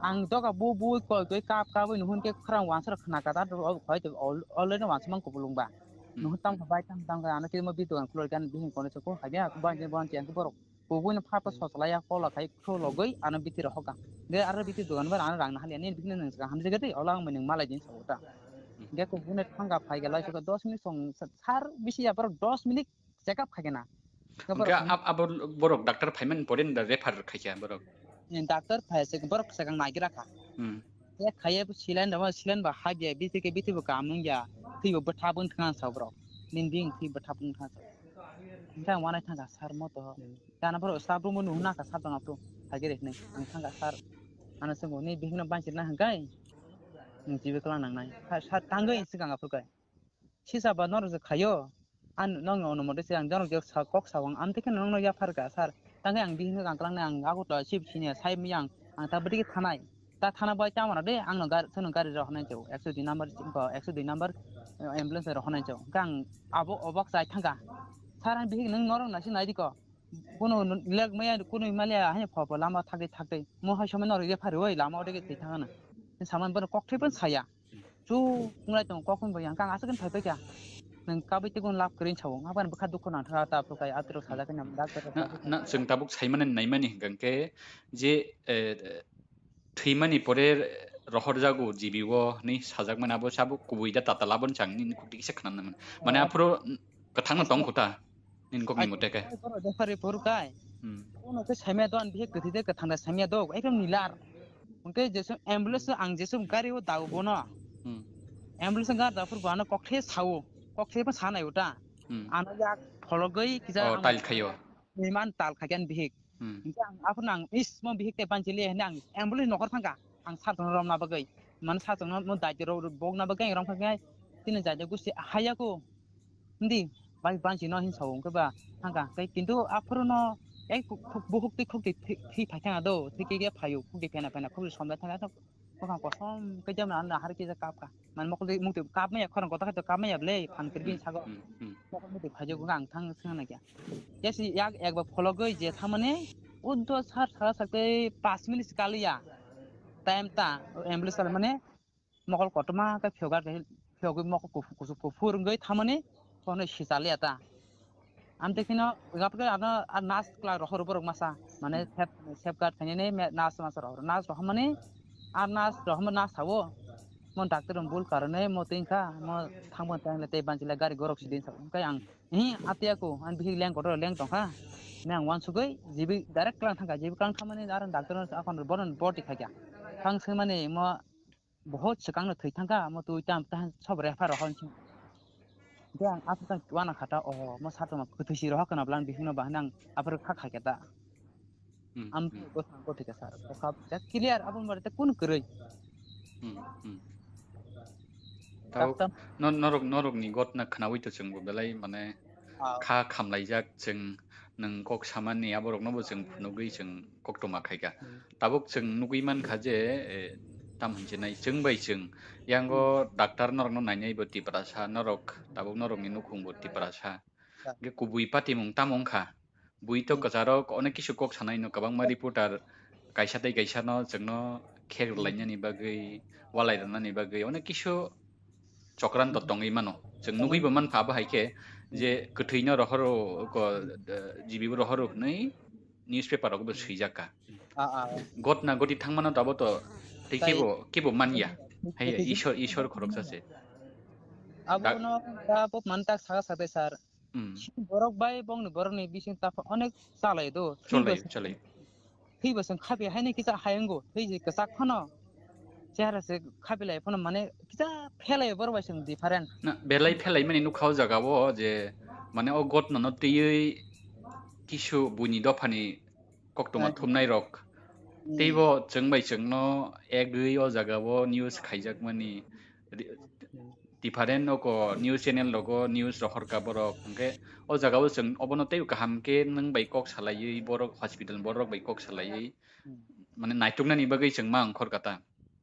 Ang doga bu bu koi koi kap kap oi nuhun khe khorang wansa rok khna kata, khoi to al-, already wansa mang kubulung ba. Hmm. Nuhun tam kha bai tam tam kha, ano khe mo bithi dogan khulokya, bihing kone se ko haiya, ban je ban je ang borok. Kubui no pha pha Hmm. Soslaiya kola khai khulogwi ano bithi rok hoka. Ge aro bithi dogan bar ano rang nahaliya ni bithi nang saka hamjak de ola ang nwng malai din sabo ta. Hmm. Ge kubui no thangka phai gelai saka dos minute song sar bisi ya borok dos minute check up khai kena. Ge borok Hwnkhe thang- ab-, abo borok doctor phaiman pore da refer khaikha borok. Ni doctor phai se borok sakang naigira kha. Hmm. Te khaiye bo silen da, silen ba habya, bithi ke bithi bo kam nung ya, thwi bo bwtha bun thang sa borok. Nin ding thwi bwtha bun thang sa. Hwnkhe ang wanai thangkha sar mo to. Hmm. Gana borok staff room o nuhuna kha sar tong aphuru. Hage rek nai. Ang thangkha sar. Ano se bo ni bihik no banchir na hwnkhe. Ang jibe kla nang nai. Sar, sar tangwi swkang aphuru kai. Sisa ba norok je khaio. An nong ono mote se ang jorok je sa kok sa wang. Am te khe nong no yaphar ka sar. Tangwi ang bihik no kang klang nai ang ago to sip sini sai mi ang. Ang ta bwtwi khe thanai. Ta thana bai tamo na de, ang no gari, sono gari rok honai chau, ekso dui number, ko, ekso dui number, eh, ambulance rok honai chau. Hwnkhe ang abo obak chai thangkha. Sir, ang bihik nwng norok naising nai di ko. Bono lek maya, kunu maliya, hai pho pho lama thakdi thakdi. Mo hai somoi norok ye phari oi, lama ode ke thangana. Saman bono kok thai pon saya. Chu kunglai tong kok pon bo yang kang asuk phai phai kha. Nwng kabai te gun lab kring chau. Ngaban bwkha dukhu nang tha ta phukai atro sajak nam dak. Na, na, chwng tabuk saimani naimani hwnkhe je, eh, thwimani pore rohorjago G B o hinwi sajakmani abo se abo kubui da tatal aboni chang nini kok kisa khna nang mano. Mane Oh. Aphuru kwthangno tong kho ta nini kokni Ai, mote khe. Ai, borok jefari phuru kai. Hmm. Bono khe saimaya do ani bihik kwthwi de kwthang da saimaya do ekdom nilar. Hwnkhe jesum ambulance ang jesum gari o dago bono. Hmm. Ambulance gari da phuru bo ano kok the sao. Kok the bo sanai uta. Hmm. Ano yak phologwi kisa Oh, ang tail khaio. Iman tal khaikhe ani bihik. Hmm. Hingke ang aphuru ang is mo bihik te banchili hene ang ambulance nokar thangka. Ang sartong romna bagwi. Mane sartong no daitiro bokna bagwi ang romkha khe tini jaide gusi haya ko. Hindi bai banchi no hin sao hingke ba thangka. Tei kintu aphuru no ei khuk-, khuk-, bukhuk tei khuk tei thi-, thi phai thangka do. Thi khe khe phaio khuk tei phena phena khuk somda thangka. Bwkhang kosom khe jemon ano hari kisa kap ka. Man mokol twi mukti kap maya khorang kotor khai to kap maya ble phan kir bin sago. Hmm, hmm. Mokol mukti phaijo go ang thang sing na kya. Yes, yak ek ba phologoi je thamani uddo sar sara sakte pas minute kaliya. Time ta ambulance kali mane mokol kotorma khe phiyok ar phiyogwi mokol kusu kuphur wngwi thamani kono sichalya ta. Amtwi kheno gapre ano ar nurse kla rohor borok masa mane safeguard khainani nurse masa rohor nurse rohormani ar nurse rohorma nurse sao mo doctor rok bul karone mo twi kha mo thangbo tang le tei banchila gari gorok sidin sao hwnkhe ang hi atiya ko ang bihik leng kotor leng tongkha. Mane ang wansugwi jibi direct klang thangkha jibi klang thangmani ar doctor no akon bono borti khaikha thang swngmani mo Bohot swkang no thwi thangkha, omo twi tam tang sob refer rohor hinwi. Hwnkhe ang aswk tang uana kha ta, oho, omo sar tongma kwthwi si rohor khwna bwla ang bihikno bahai nang aphuru kha kha khe ta. Hmm, Am hmm. Bwskango thwi kha sar, bwkha clear abo mare ta kunu kwrwi. Hmm, hmm. Tao Daktar. No-, norok, norokni gotna khwnaui to chwngbo belai mane Ah. Kha khamlaijak chwng nwng kok samani aborokno bo chwng phunugwi chwng koktwma khaikha. Hmm. Tabuk chwng nugwi mankha je, eh, tam hinwi chinai chwng bai chwng yango Hmm. Doctor norokno nainai bo Tiprasa norok tabuk norokni nukhung bo Tiprasa. Ya. Hwnkhe kubui patimung tamo wngkha? Bui to Hmm. kwcharok onek kisu kok sanai no kwbangma reporter kaisa tei kaisa no chwngno khek Hmm. rwlainani bagwi, walai rwnani bagwi onek kisu chokranto Hmm. tongwi mano. Chwng Tongwi. Nugwi bo mankha abo hai khe Hmm. je kwthwino rohoro ko, eh, jibibo rohoro hwnwi newspaper rogo bo Hmm. swijak kha. Ah, ah. Gotna goti thangmano to abo to tei Tai kebo, kebo manya. Hmm. Hai Kwthwi Ishwar, Ishwar khoroksa se. Abo Da- no da bo man tak saka sakte sir. Hmm. Borok bai bongni borokni bising ta onek chalai do. Chalai, Thwibo se- chalai. Thwibo chwng khapi haino kisa hayungo, thwi je kwchak phano chehara se khapi lai phano mane kisa phelai borok bai chwng different. Na, belai phelai mani nukha o jaga o je mane o gotno no twiwi kisu buini dophani koktwma Right. Thumnai rok. Hmm. Teibo chwng bai chwngno egwi o jaga o news khaijak mani ri-, Hmm. Different oko news channel rogo news rohorkha borok, hwnkhe o jagao chwng obono teibo kaham khe nwng bai kok salaiwi borok hospital borok bai kok salaiwi Hmm. mane naituknani bagwi chwng ma wngkhorkha ta.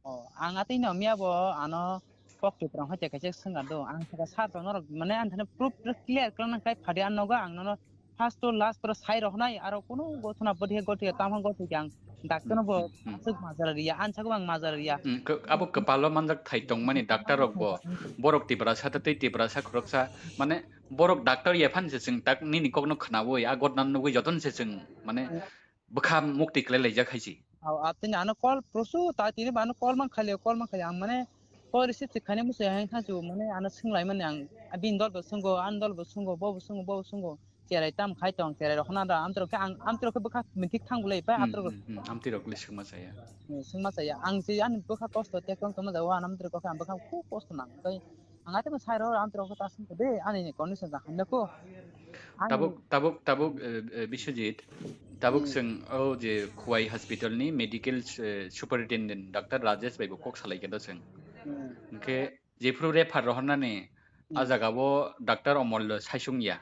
Oh, ang atwi no miya bo ano kok Tipra hai kaisa swngkha do. Ang sakha sir to norok mane ang thani proof clear khlai nang khlai phadi ang nogo ang nono first to last pura sai rok nai aro kunu gothona bodhi gothi tamo gothi ang doctor no bo Hmm, hmm, hmm. Aswk majra riya, ang sago ang majra riya. Hmm, kw-, abo kwpalo manjak thai tongmani doctor rok bo borok Tiprasa ta tei Tiprasa khoroksa mane borok doctor ya phan se chwng tak nini kokno khnaui a gotna nugui joton se chwng mane Hmm. Bwkha mukti kwlai laijak hai se. Aw, atini ano call prosu ta tini ba ano call man khali call man khali ang mane call receive se khaini musi hai thansu mane ano swng lai mani ang bini dol bo swnggo, ani dol bo swnggo, bo bo swnggo, bo bo swnggo. Cherai tam khai tong, cherai rok hwnna da, amtwrok khe ang, amtwrok khe bwkha mithik thang bolai, pai Hmm, amtwrok hmm, hmm, amtwrok le swngma chaya. Hmm, swngma chaya. Ang se ani bwkha kosto tek tong tongma jago, ano amtwrok khe ang bwkha khub kosto nang. Tei ang atema sai rok, amtwrok khe ta swngkha de, ani condition ja hamya kho. Ang Tabuk, tabuk, tabuk, eh, eh, Biswajit, tabuk Hmm. Chwng o je Khowai Hospital ni medical, eh, superintendent doctor Rajesh bai bo kok salai khe do chwng. Hmm. Hwnkhe Jephru refer rohornani a Hmm. jaga o doctor Omollo saisung ya.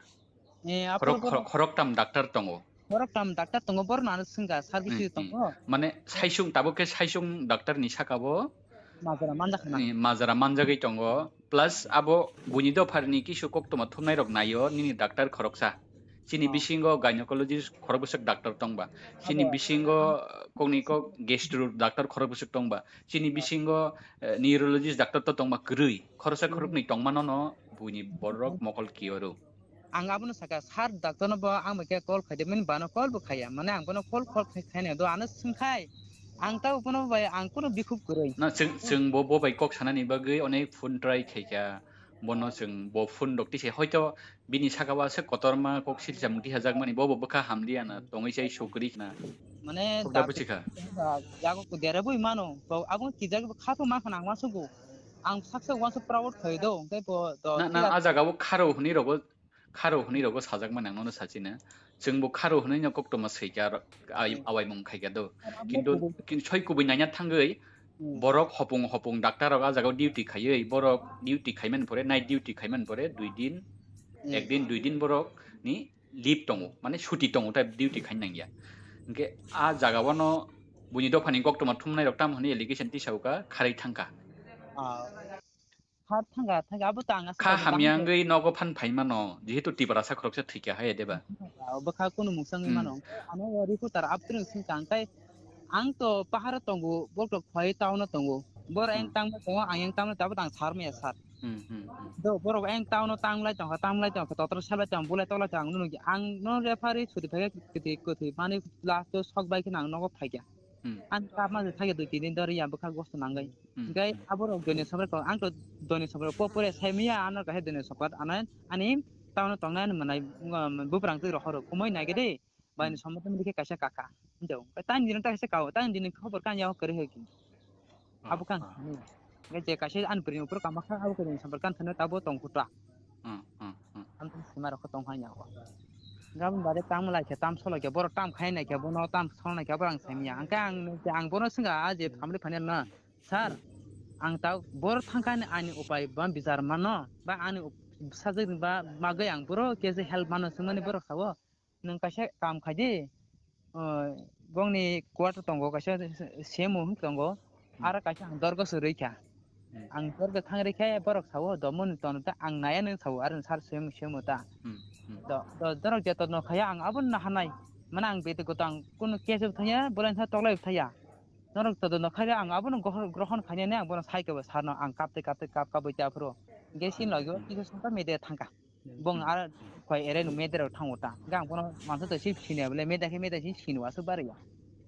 Eh, Khorok, aphuru khorok, khoroktam doctor tongo. Khoroktam doctor tongo, borno ano swngkha, service Hmm, hmm. tongo. Mane saisung, tabuk khe saisung doctor ni saka o Majra manjak khana. Ni majra manjagwi tongo. Plus abo buini dopharni kisu koktwma thumnai rok naio nini doctor khoroksa. Chini Oh. bisingo gynecologist khorok bwswk doctor tongba. Chini Abo bisingo kokni kok gastro doctor khorok bwswk tongba. Chini Oh. bisingo, eh, neurologist doctor to tongba kwrwi. Khoroksa Hmm. khoroknwi tongmano no buini borok Hmm. mokol kioro. Ang abono sakha, "Sir, doctor no bo ang bai khe call khai de," mani bano call bo khaiya. Mane ang bono call, call khai, khaina do ano swngkhai. Ang ta bono bai ang kuno bikhub kwrwi. Na, chwng, chwng bo, bo bai kok sanani bagwi onek phone try khaikha. Bono chwng bo phone rok tise hoito bini saka o aswk kotorma kok silsa mung tiha jakmani bo bo bwkha hamliya na tongwi chai sukri khna. Mane Kok da doctor buchikha. Yago ko dera bui mano. Bo abo kijak bo kha to ma khna ang ma sugo. Ang saksa wansa proud khai do. Tei bo do Na, na, tila a jaga o kharo hwnwi rogo kharo hwnwi rogo sajak mani ang nono sachina. Chwng bo kharo hwnwi no koktwma swi kha ro-, ai, Hmm. awai mung khai kha do. Abo Kintu, kubui. Kin-, soi kubui naina thangwi Hmm. borok hopung hopung doctor rok a jaga o duty khaiwi borok duty khaimani pore night duty khaimani pore dui din, Hmm. ek din, dui din borok ni leave tongo, mane suti tongo, tai duty khai nangya. Hwnkhe a jaga o no Buini dophani koktwma thumnai rok tamo hwnwi allegation tisao kha, kharwi thangkha. Ah. Kha thangkha, thangkha, abo to ang aswk kha hamya wngwi nogo phan phai mano, jehetu Tiprasa khoroksa thwikha hai deba. Bwkha kunu mungsa wngwi mano. Ano reporter abtring swngkha, ang tai, ang to paharo tongo, bo to khwlai town o tongo. Boro ayang tangma tongo, ang yang tangma tongo, abo to ang sarmaya sar. Hmm, hmm, hmm. Do borok ayang town o tanglai tongkha, tanglai tongkha, totor salai tong, bulai toklai tong, ang nukya, ang no referee sudi phaikha, kwtwi, kwtwi, mani last o sok bai kheno ang nogo phaikha. Hmm. Ang kapma je thakya dui tin din dori ya bwkha gosto nangwi. Hmm, Gai hmm. Aborok doni sobrai ko, ang to doni sobrai po pore sai miya, ano kahe doni sopat, ano ani town o tongnai ani manai, um, buprang twi rohoro, kumui nai gede. Baini somode mili khe kaisa kaka. Hinjao. Tang dino ta kaisa kao. Tang dino khobor kan yao kwrwi hai ki. Abo kan. Nge je kaisa ani bwrwi upor kama kha abo kwrwi sambar kan thano tabo tong khuta. Ang tong sima rok tong hai yao. Gabon bade tam lai khe tam solo khe borok tam khai nai khe bono tam sol nai khe borok ang sai miya. Ang khe ang ang bono swnga a je family final na. Sir, ang ta bor thangkani ani upai ba bijar mano ba ani sajak ba magwi ang boro khe je help mano swngmani borok sao. Nwng kaisa kam khai di, o, bongni quarter tongo, kaisa semo hwn tongo, aro kaisa ang dorgo se rwi kha. Ang dorgo thang rwi khe borok sao, "Domo ni tono ta ang naya nung sao," aro sar semo semo ta. Do, do, dorok je tono khaya ang abo no hanai. Mane ang bete goto ang kuno case bo thaya, bolai tha toklai bo thaya. Norok todo no khaya ang abo no grohon khainani ang bono sai kebo sarno ang kapte kapte kap kap bai ta phuru. Ge sin logi o kisa songkha media thangkha. Bong ar koi ere no media rok thango ta. Ga ang bono mansa to sip sini abole media khe media sin sini asuk bari ya.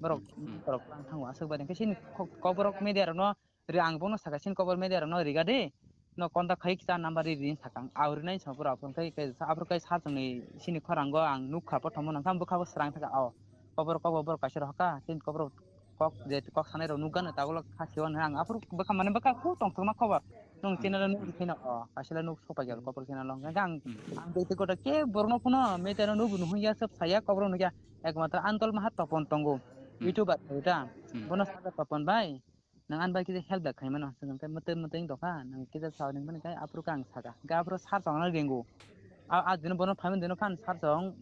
Borok borok tang thango asuk bari khe sin koborok media rok no ri ang bono saka sin kobor media rok no riga de. No contact khai kisa number ri rin saka ang. Au ri nai sa pura phone khai khai sa aphuru khai sa chwngni sini khorango ang nukha pothomno nangkha bwkha bo srang thaka o. Kobor kobor borok kaisa rok ka sin kobor kok je kok sanai rok nukgano tagolo kha siyo ang aphuru bwkha mane bwkha khu tongthokma khobor. Nwng channel o nukgwi kheno o kaisa le nuk sopai ya kobor channel o hwnkhe ang ang tei tei kotor khe borokno phano media no nukbo nuhung ya sab saya kobor nukya ekmatro Andol Maha Topon tongo YouTuber ta bono sajak Topon bai nwng ani bai kisa help da khaimano hwnkhe mwtwi mwtwi wng tongkha nwng kisa sao nini mani khe aphuru khe ang saka hwnkhe aphuru sar tongna ringo. A, a dino bono phaimani dino phan sar song,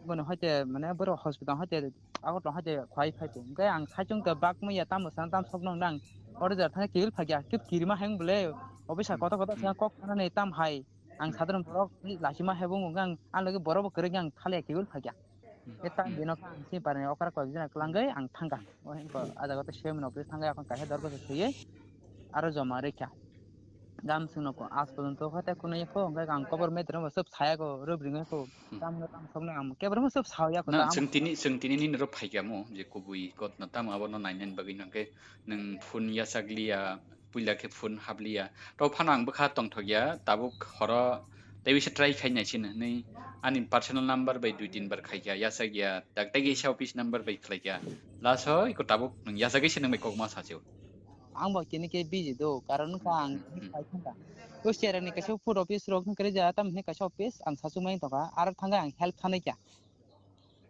bono hoite mane borok hospital hoite Agartala hoite khwlai phai tongo. Hwnkhe ang saichung khe bak manya tamo sana tam sokno hwnwi ang oro jora thangkhe kibil phakya, khe kirima hai wng bwle officer kotor kotor sana kok sanani tam hai. Ang sadharon borok lasima hai bo wngkha ang, ang logi borok bo kwrwngkhe ang thaliya kibil phakya. Khe tam dino khe ang sini parani okra kok jora kwlangwi ang thangkha. O hwnkhe a jaga o tei swiwi mano office thangkhe akhon kaisa dorgo se swiwi aro joma rwkha. Gam swngnokho, aaj porjonto khe tei kunui kho, hwnkhe ang kobor media rokbo swb saya kho, rwbwrwngwi kho. Tamno tamo sokno ang keboro swb sao ya kho. Na, chwng tini, chwng tini nini rok phaikha mo, je kubui kotna tamo abono nainani bagwi no hwnkhe nwng phone yachak liya, puila khe phone hap liya. To phano ang bwkha tongthok ya, tabuk horo tei bisa try khai nai sini hwnwi ani personal number bai dui tin bar khaikha, yachak ya, dak tei kisa office number bai khlaikha. Last o iko tabuk nwng yachagwi se nwng bai kokma sachu. Ang bo kini khe busy do, karon wngkha ang paithangkha. O cherani kaisa food office rok wngkha khe ja, tamni kaisa office ang sachukmani tongkha, aro thangkhe ang help sanai kha.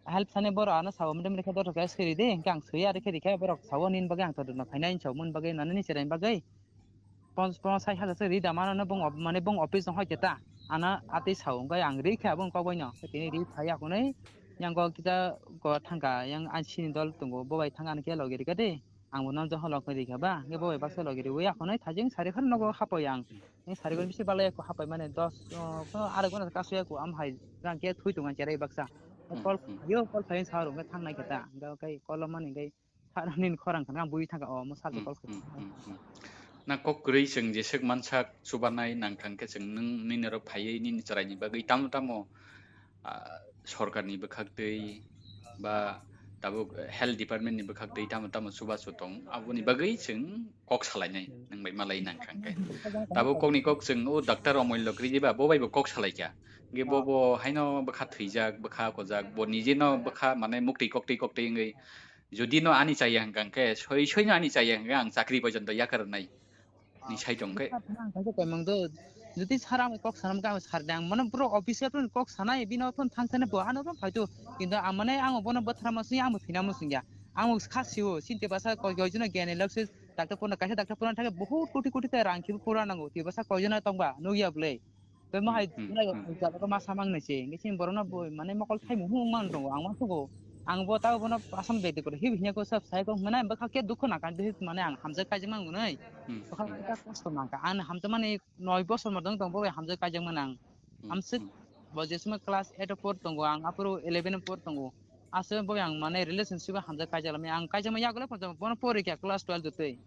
Help sanai borok ano sao, "Mode mode khe dothok khe swi ridi," hwnkhe ang swiya rikhe rikhe borok sao, "Nini bagwi ang todorno khainai," hinwi sao, "Moni bagwi nani ni cherani bagwi pon-, pon sai hajar se rida mano," bong op-, mane bong office no hoite ta, ano atwi sao, hwnkhe ang rikhe aboni kok bai no, tini ri phai ya hwnwi, yang kok kisa kok thangkha, yang ani sini dol tongo, bo bai thangkha, ano khe logi rikha de. Ang bo no joho lok rikha ba, hwnkhe bo bai baksa logi riwi akhonai thajeng sari phano nogo hapoi ang. Ni sari gon bisi balai ako hapai mane dos, o, ko arek gon kasu ako am hai rang khe thui tongo cherai baksa. Call yo, call phai sa rong thang nai khe ta. Hwnkhe kai call mani kai sar nini khorang khana bui thangkha o mo sar call khai. Na kok kwrwi chwng jeswk mansak chubanai nang thang khe chwng nwng nini rok phaiwi nini chwraini bagwi tamo tamo ah, sorkarni bwkhaktwi ba tabuk health department ni bwkhaktwi tamo tamo chubachu tong, aboni bagwi chwng kok salainai nwng bai malai nang kha hwnkhe. Tabuk kokni kok chwng o doctor Omollo Kwrwi ba bo bai bo kok salai kha. Hwnkhe bo bo haino bwkha thwijak, bwkha kojak, bo nije no bwkha mane muktwi koktwi koktwi wngwi jodi no ani chaya hwnkha hwnkhe soi soi no ani chaya hwnkhe ang chakri porjonto yakarnai. Ni sai tong khe. Ang khe tongmung do. Jodi sara ang kok sanam khe ang sar de ang mane bro office phone kok sanai bino phone thang sene bo ano phone phaitu. Kintu ang mane ang bono bothra ma sing ang bo phina mo sing ya. Ang kha siwo sinte basa koi koi jino gene lok se doctor phone kaisa doctor phone thake bahut koti koti ta rang khibi pura nango. Ti basa koi jona tongba nugya bole. Be mo hai jala ko ma samang ne se. Ngi sin borona bo mane mokol thai mo hung man tongo ang ma sugo. Ang bo tabo bono asam bedi koro hib hinya ko sab sai ko mane bwkha ke dukho na kan de mane ang hamjak kaijak mang gunai. Hmm, Bwkha hmm. Ka kosto nang ka. An hamjak mani noi bosor ma dong tong bo hamjak kaijak mang ang. Hmm, Hamsik hmm. Bo je sumai class eight o por tongo ang apro eleven o por tongo. Ase bo ang mane relationship o hamjak kaijak lamai ang kaijak ma yagole por bono pori kya class twelve jotoi.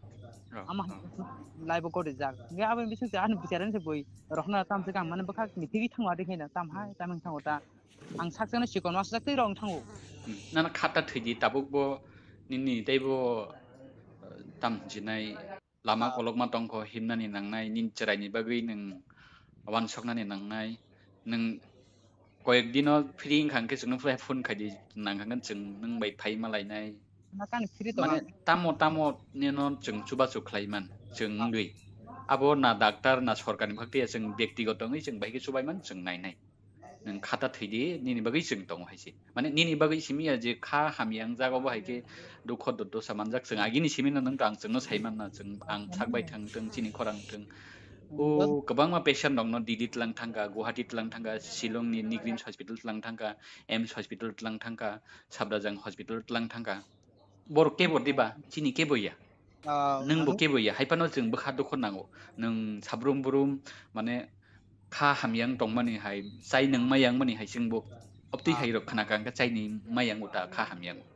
Oh, Ama oh. Live o kori jak. Ge abo bising se an bicharen se boi. Rohna tam se kang mane bwkha mithigi thango adi khe na tam hai tam thango ta. Ang sakchangno chikon ma sakchai rong thango. Hmm. Nana khata thwidi tabuk bo nini tei bo eh, tam jinai lama kolokma tongkho himnani nangnai nini chwraini bagwi nwng wansoknani nangnai nwng koyek dino free wngkha hwnkhe chwngno phone khaidi nangkha hwnkhe chwng nwng bai phai malainai. Nakan free to mane ang. Tamo tamo nino chwng chubachu khlaiman chwng wngwi abo na doctor na sorkarni bwkhak tei chwng byaktigoto wngwi chwng bai khe chubaiman chwng nainai. Nwng khata thwidi nini bagwi chwng tongo hai se. Mane nini bagwi simi ya je kha hamya wng jago bo hai khe dukho do- dosa manjak chwng agini simi no nwng tang chwngno sai manna chwng ang sak bai thang thwng chini khorang thwng. O kwbangma patient rokno Delhi tlang thangka, Guwahati tlang thangka, Shillong ni Nigrims hospital tlang thangka, AIIMS hospital tlang thangka, Safdarjung hospital tlang thangka. Borok kebo diba chini kebo ya. Ah, Nwng bo ano kebo ya, hai phano chwng bwkha dukho nango. Nwng sabrum brum mane kha hamya wng tongmani hai, chai nwng maya wngmani hai chwng bo obtwi Ah. hai rok khna kha, hwnkhe chai nwng maya wngo ta kha hamya wngo.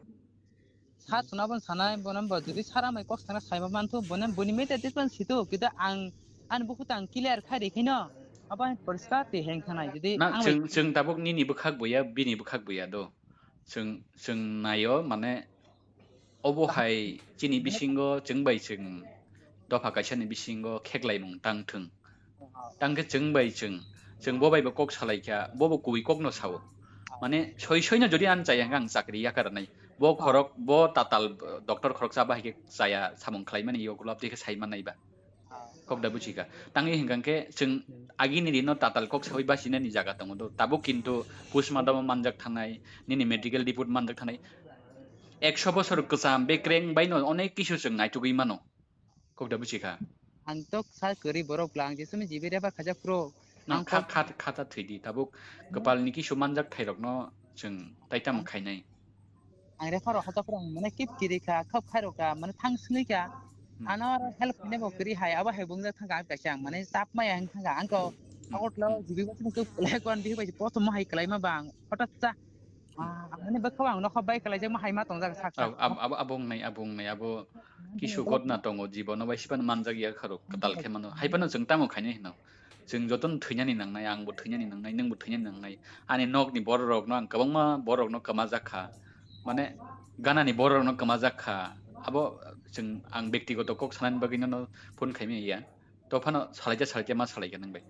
Sa chwna bo sanai, bono bo jodi sara mai kok sana sai ma manthu, bono boni mete tei pan sito, kita ang, ani bukhuk ta ang clear khai rikhaino, abo hai poriskar twi heng thanai, jodi Na ang bai chwng, chwng tabuk nini bwkhak bo ya, bini bwkhak bo ya do. Chwng, chwng naio mane obo hai chini bisingo chwng bai chwng dopha kaisa ni bisingo kheklaimung tang thwng. Tang khe chwng bai chwng, chwng bo bai bo kok salai kha, bo bo kubui kok no sao. Mane soi soi no jodi ang chaya hwnkhe ang chakri ya karnai. Bo khorok, bo tatal, doctor khorok cha bahai khe chaya samung khlai mani yogulo abtwi khe sai manai ba. Kok da buji kha. Tangwi hwnkha khe chwng agini rino tatal kok sawi bachinani jaga tongo do. Tabuk kintu postmortem manjak thanai, nini medical report manjak thanai. Ekso bosor kwcham bekreng bai no onek kisu chwng naitugwi mano. Kok da buji kha. Ang tok sa kwrwi borok bwla ang jesumi jibi refer khaijak pro. Nang Ang kha kok kha kha ta thwidi tabuk kwpalni kisu manjak thairokno chwng taitamo khainai. Ang refer rok hata phwrwng mane kip kiri kha, khap khai rok kha, mane thang swnwi kha. Hmm. Ano aro help khainai bo kwrwi hai, abo hai bungjak thang kha ang kaisa ang mane chap maya hwn thang kha ang ko Hmm. Agartala Hmm. jibi bachung khe kwlai kwan bihik bai posto mo hai kwlai ma bang hotat cha. Ah, ang mane bwkha ang nokha bai kwlai jak ma hai ma tongjak sak sak. Ab- ab- abo wngnai abo wngnai abo kisu ghotna tongo jibono bai sipan manjak ya kharok kwtal khe mano hai phano chwng tamo khainai hino. Chwng jotono thwinani nangnai, angbo thwinani nangnai, nwngbo thwinani nangnai. Ani nokni bororokno ang kwbangma bororokno kwmajak kha. Mane ganani bororokno kwmajak kha. Abo chwng ang bektigoto kok sanani bagwi nono phone khaimaya ya. To phano salaikhe salaikhe ma salaikhe nwng bai.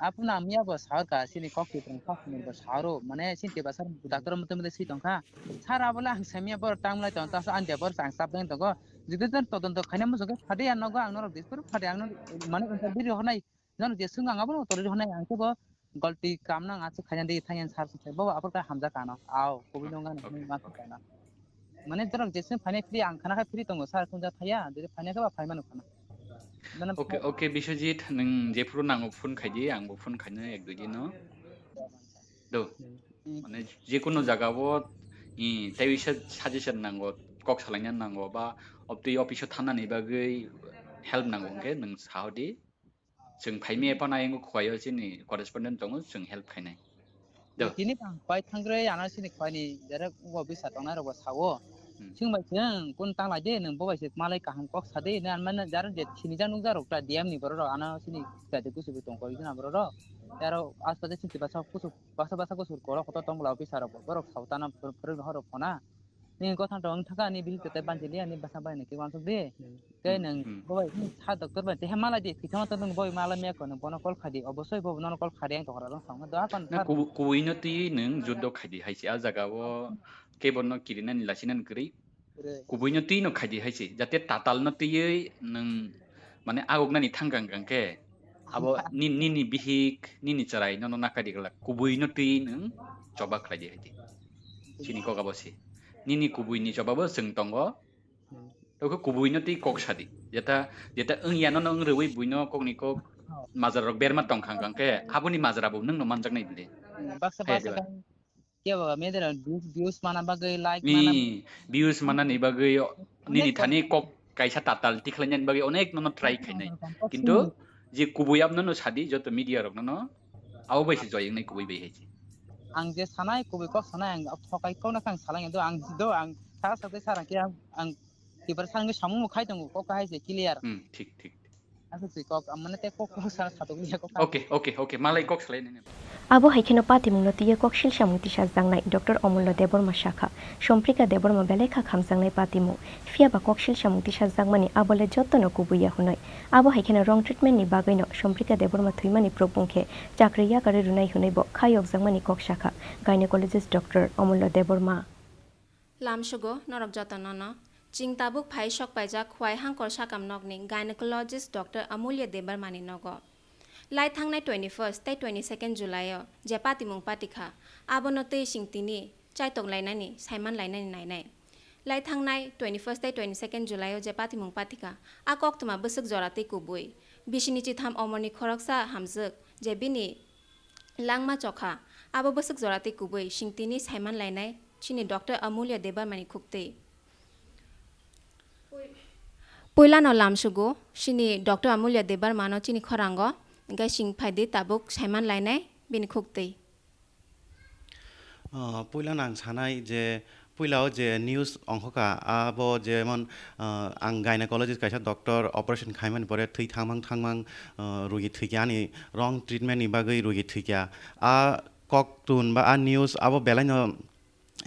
Aphano ang miya bo sahor ka chini kok kiphilwng kok ni bo sahoro mane chini tiba sar doctor mothe mothe si tongkha. Sar abo le ang samya bor tang lai tong ta sa ang de bor chang chap dang tongo. Jodi jan todonto khaina muchung khe phadi ang nogo ang norok dispor phadi ang mane interview rihornai. Nono je swng ang abono tori rihornai ang khe bo golti kam nang aswk khaina di thangya sar se bo aphuru khe hamjak ano. Ao kubui nung ano Okay, hwnwi ma okay. Khaina. Mane jorok jeswng phainai free ang khana khe free tongo sir kunja thaya jodi phainai khe ba phai mano khana. Mane Okay, phai- okay, Biswajit, nwng jephuru nango phone khaidi, angbo phone khaino ek dui dino. Do, Hmm. Mane jekunu jaga o i tei bisa suggestion nango, kok salaina nango ba obtwi office o thanani bagwi help nango hwnkhe nwng sahodi. Chwng phaimaya phano ayang khwlai o chini correspondent tongo, chwng help khainai. Do. Tini ang pai thangre ano chini khwlai ni direct office a tongnai rok bo sao. Hmm. Chwng bai chwng kun tang lai de nwng bo bai se malai kaham kok sa de na man jar je chini jan nung jar rok ta D M ni borok rok ano chini ta de kusu bo tong koi na borok rok. Aro aspa de chini basa kusu basa basa kusu koro kotor tong bwla office a rok bo borok sao ta na phwrwng horo phona. Nini gothan rok wng thaka ani bihik tete banchili ani bwsa bai niki wansuk di. Hmm. Tei Hmm, nwng hmm. Bo bai sa doctor bai tei malai di khitha mata nwng boi malai maya kono bono call khadi obosoi bo nono call khadi ang tokra rong song do akon Na sar. Kubu- kubuino twi nwng juddo khaidi hai se a jaga o kebo no kirinani lachinani kwrwi. Kwrwi. Kubuino twi no khaidi hai se jate tatal no twiwi nwng mane agok nani thang kang kang khe abo ni- nini bihik nini chwrai nono nakadi glak kubuino twi nwng choba khlai di hai di. Chini kok abo se. Nini kubui ni choba bo chwng tongo. Hmm. Tokhe kubui no tei kok sadi. Jeta, jeta wng ya no wng rwi bui no kok ni kok Oh. Majra rok berma tong khang kang khe aboni majra bo nwng no manjak nai bile. Hmm, baksa Hai baksa diba? Kang Kebo media views, views mana bagwi, like mana nini views manani bagwi o-, nini thani kok kaisa tatal tikhlainani bagwi onek nono try khainai. Kintu je kubui abno no sadi joto media rok no, abo bai se joyeng nai kubui bai hai se. Ang je sanai kubui kok sanai ang thokai kok na kang salang do ang do ang sa sa sa rang ke ang, ang tibar sang samung khai tongo kok hai se clear. Hmm, thik, thik. Asa twi kok, amane te kok, kok sa, sa tong liya kok. Okay, okay, okay. Malai kok salai nini. Abo hai kheno patimungno twiwi kok silsamung tisajaknai Doctor Omullo Debbarma sakha, Somprika Debbarma belai kha khamjaknai patimung. Phiya ba kok silsamung tisajakmani abole jotono kubui ya hwnwi. Abo hai kheno wrong treatment ni bagwino Somprika Debbarma thwimani probung khe chakri yakarwi rwnai hwnwi bo kha yokjakmani kok sakha gynecologist Doctor Omullo Debbarma. Lamsugo norok jotono no. Chwng tabuk phai sok paijak Khwai Hangkor sakam nokni gynecologist Doctor Amulya Debbarmani nogo. Lai thangnai twenty-first tei twenty-second July-o je patimung patikha, abono twi chwng tini chaitok lainani, saiman lainani nainai. Lai thangnai twenty-first tei twenty-second July-o je patimung patikha, a koktwma bwswk jora tei kubui. Bisini chitham omorni khoroksa hamjwk je bini langma chokha, abo bwswk jora tei kubui chwng tini saiman lainai chini Doctor Amulya Debbarmani khuktwi. Puilano lamsugo chini Doctor Amulya Debbarmano chini khorango, hwnkhe chwng phaidi tabuk saiman lainai bini khuktwi. Ah, puilano ang sanai je, puilao je news ongkha, abo jemon, ah, ang gynecologist kaisa doctor operation khaimani pore thwi thangmang thangmang, ah, rugi thwikya, ani wrong treatment ni bagwi rugi thwikya. A koktun ba a news abo belaino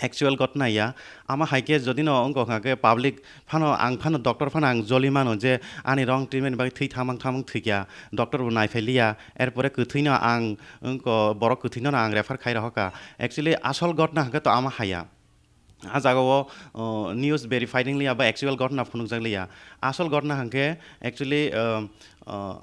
actual ghotna ya. Ama hai khe jodi no wngkha khe public phano, ang phano doctor phano ang joli mano je ani wrong treatment ni bagwi thwi thangmang thangmang thwikya, doctor bo naiphai liya, erpore kwthwino ang wngkha borok kwthwino ang refer khai rohorkha. Actually asol ghotna hwnkhe to ama haya. A jagao, o, news verified wng liya ba actual ghotna phunukjak liya. Asol ghotna hwnkhe actually, o, o,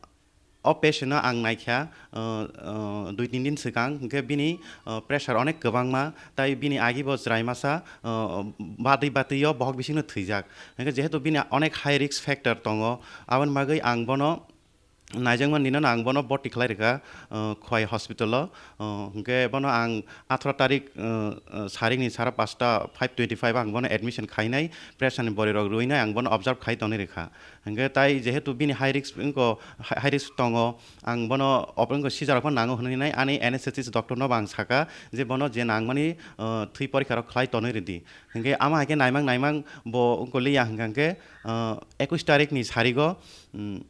o patient no ang naikha, o, o, dui tin din swkang, hwnkhe bini, o, pressure onek kwbangma, tai bini agi bo chwrai masa, o, batwi batwi o bohok bisingno thwijak. Hwnkhe jehetu bini onek high risk factor tongo, aboni bagwi ang bono naijakmani dino ang bono boti khlai rwkha, o, Khwai hospital o, o, hwnkhe bono ang atharo tarik, o, o, sarikni sara pasta five twenty five ang bono admission khainai, pressure ni bori rok rwinai ang bono observe khai tonwi rwkha. Hwnkhe tai jehetu bini high risk wngkha, high risk tongo, ang bono op-, wngkha seizure rok phano nango hwnwi nai ani anesthetist doctor no bo ang sakha je bono je nangmani, o, thwi porikha rok khlai tonwi rwdi. Hwnkhe ama hai khe naimang naimang bo wngkha liya hwnkha khe, o, ekush tarikni sarigo, um,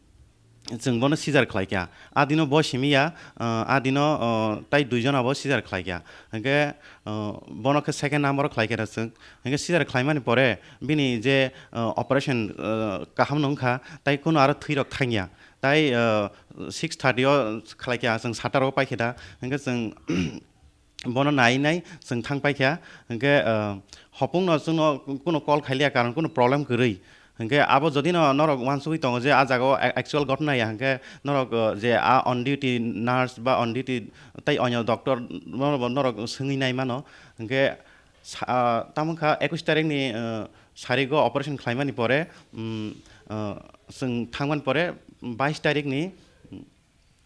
chwng bono seizure khlai kha. A dino bo simi ya, ah, a dino, ah, tai dui jona bo seizure khlai kha. Hwnkhe, ah, bono khe second number o khlai kha chwng. Hwnkhe seizure khlaimani pore bini je, ah, operation, ah, kaham no wngkha, tai kuno aro thwi rok thang ya. Tai, ah, six thirty o khlai kha, chwng sata rogo pai kha da. Hwnkhe chwng bono nai nai chwng thang pai kha, hwnkhe, ah, hopung no chwngno kuno call khai liya, karon kuno problem kwrwi. Hwnkhe abo jodi no norok uansugwi tongo je a jaga o a-, actual ghotna ya, hwnkhe norok, ah, je a on duty nurse ba on duty tei onyo doctor no bo norok swngwi nai mano. Hwnkhe sa-, ah, tamo wngkha ekush tarikni, ah, sarigo operation khlaimani pore, um, ah, chwng thangmani pore bais tarikni,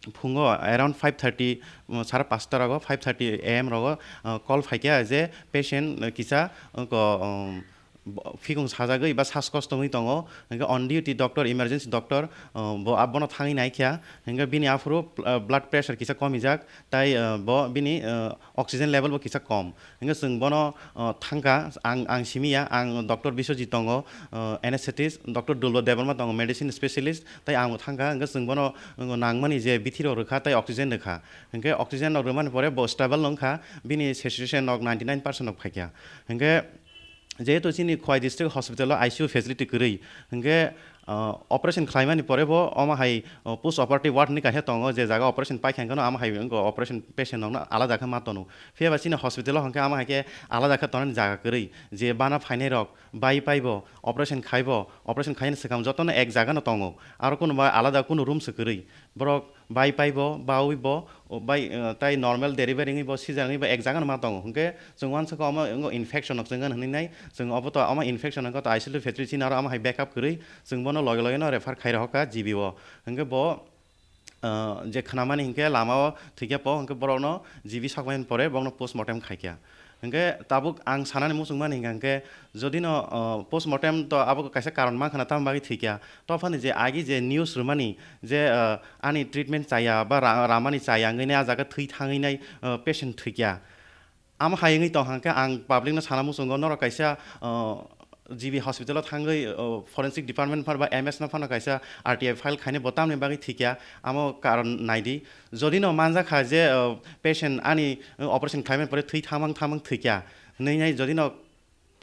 phungo around five thirty, um, sara pasta rogo, five thirty A M rogo, uh, call phaikha je patient, uh, kisa, uh, ko, um, bo-, phikung sajagwi ba saskos tongwi tongo, hwnkhe on duty doctor, emergency doctor, uh, bo abono thangwi naikha, hwnkhe bini aphuru, uh, blood pressure kisa komijak, tai, uh, bo bini, uh, oxygen level bo kisa kom. Hwnkhe chwng bono, o, thangkha, ang, ang simi ya, ang Doctor Biswajit tongo, o, anesthetist, Doctor Dulba Debbarma tongo, medicine specialist, tai ang bo thangkha, hwnkhe chwng bono, o, nangmani je bithi rok rwkha, tai oxygen rwkha. Hwnkhe oxygen rok rwmani pore bo stable wngkha, bini saturation rok ninety nine percent rok phaikha. Hwnkhe jehetu chini Khwai district hospital o I C U facility kwrwi, hwnkhe, o, operation khlaimani pore bo omo hai, o, post operative ward hinwi kaisa tongo, je jaga operation paikha hwnkhe no amo hai wngkha operation patient rokno alada khe ma tono. Phiya ba chini hospital o hwnkhe amo hai khe alada khe tonani jaga kwrwi, je bana phainai rok bai paibo operation khaibo, operation khaina swkang jotono ek jaga no tongo, aro kunuba alada kunu room se kwrwi. Borok bai paibo, bawi bo, o bai, eh, tai normal delivery wngwi bo, caesar wngwi bo ek jaga no ma tongo. Hwnkhe chwng uansukha omo wngo infection rok chwng gana hwnwi nai, chwng obo to omo infection wngkha to isolated facility chini aro omo hai backup kwrwi chwng bono loge loge no refer khai rohorkha G B o. Hwnkhe bo, eh, je khnamani hwnkhe lama o thwikhe po, hwnkhe borokno G B sakmani pore borokno postmortem khaikha. Hingke tabuk ang sanani muchungmani hingka hingke jodi no, uh, postmortem to abo kaisa karon mankha na, tamni bagwi thwikya. To phani je agi je news rwmani je, uh, ani treatment chaya ba ra-, ramani chaya wngwi nai, a jaga thwi thangwi nai, uh, patient thwikya. Amo hai wngwi tong hangkhe ang public no sana muchungo, norok kaisa, uh, G B hospital o thangwi, uh, forensic department phar ba M S no phano kaisa R T I file khainai, bo tamni bagwi thwikya, amo karon naidi. Jodi no manjakha je, uh, patient ani, uh, operation khlaimani pore thwi thamang thamang thwikya, hinwi nai jodi no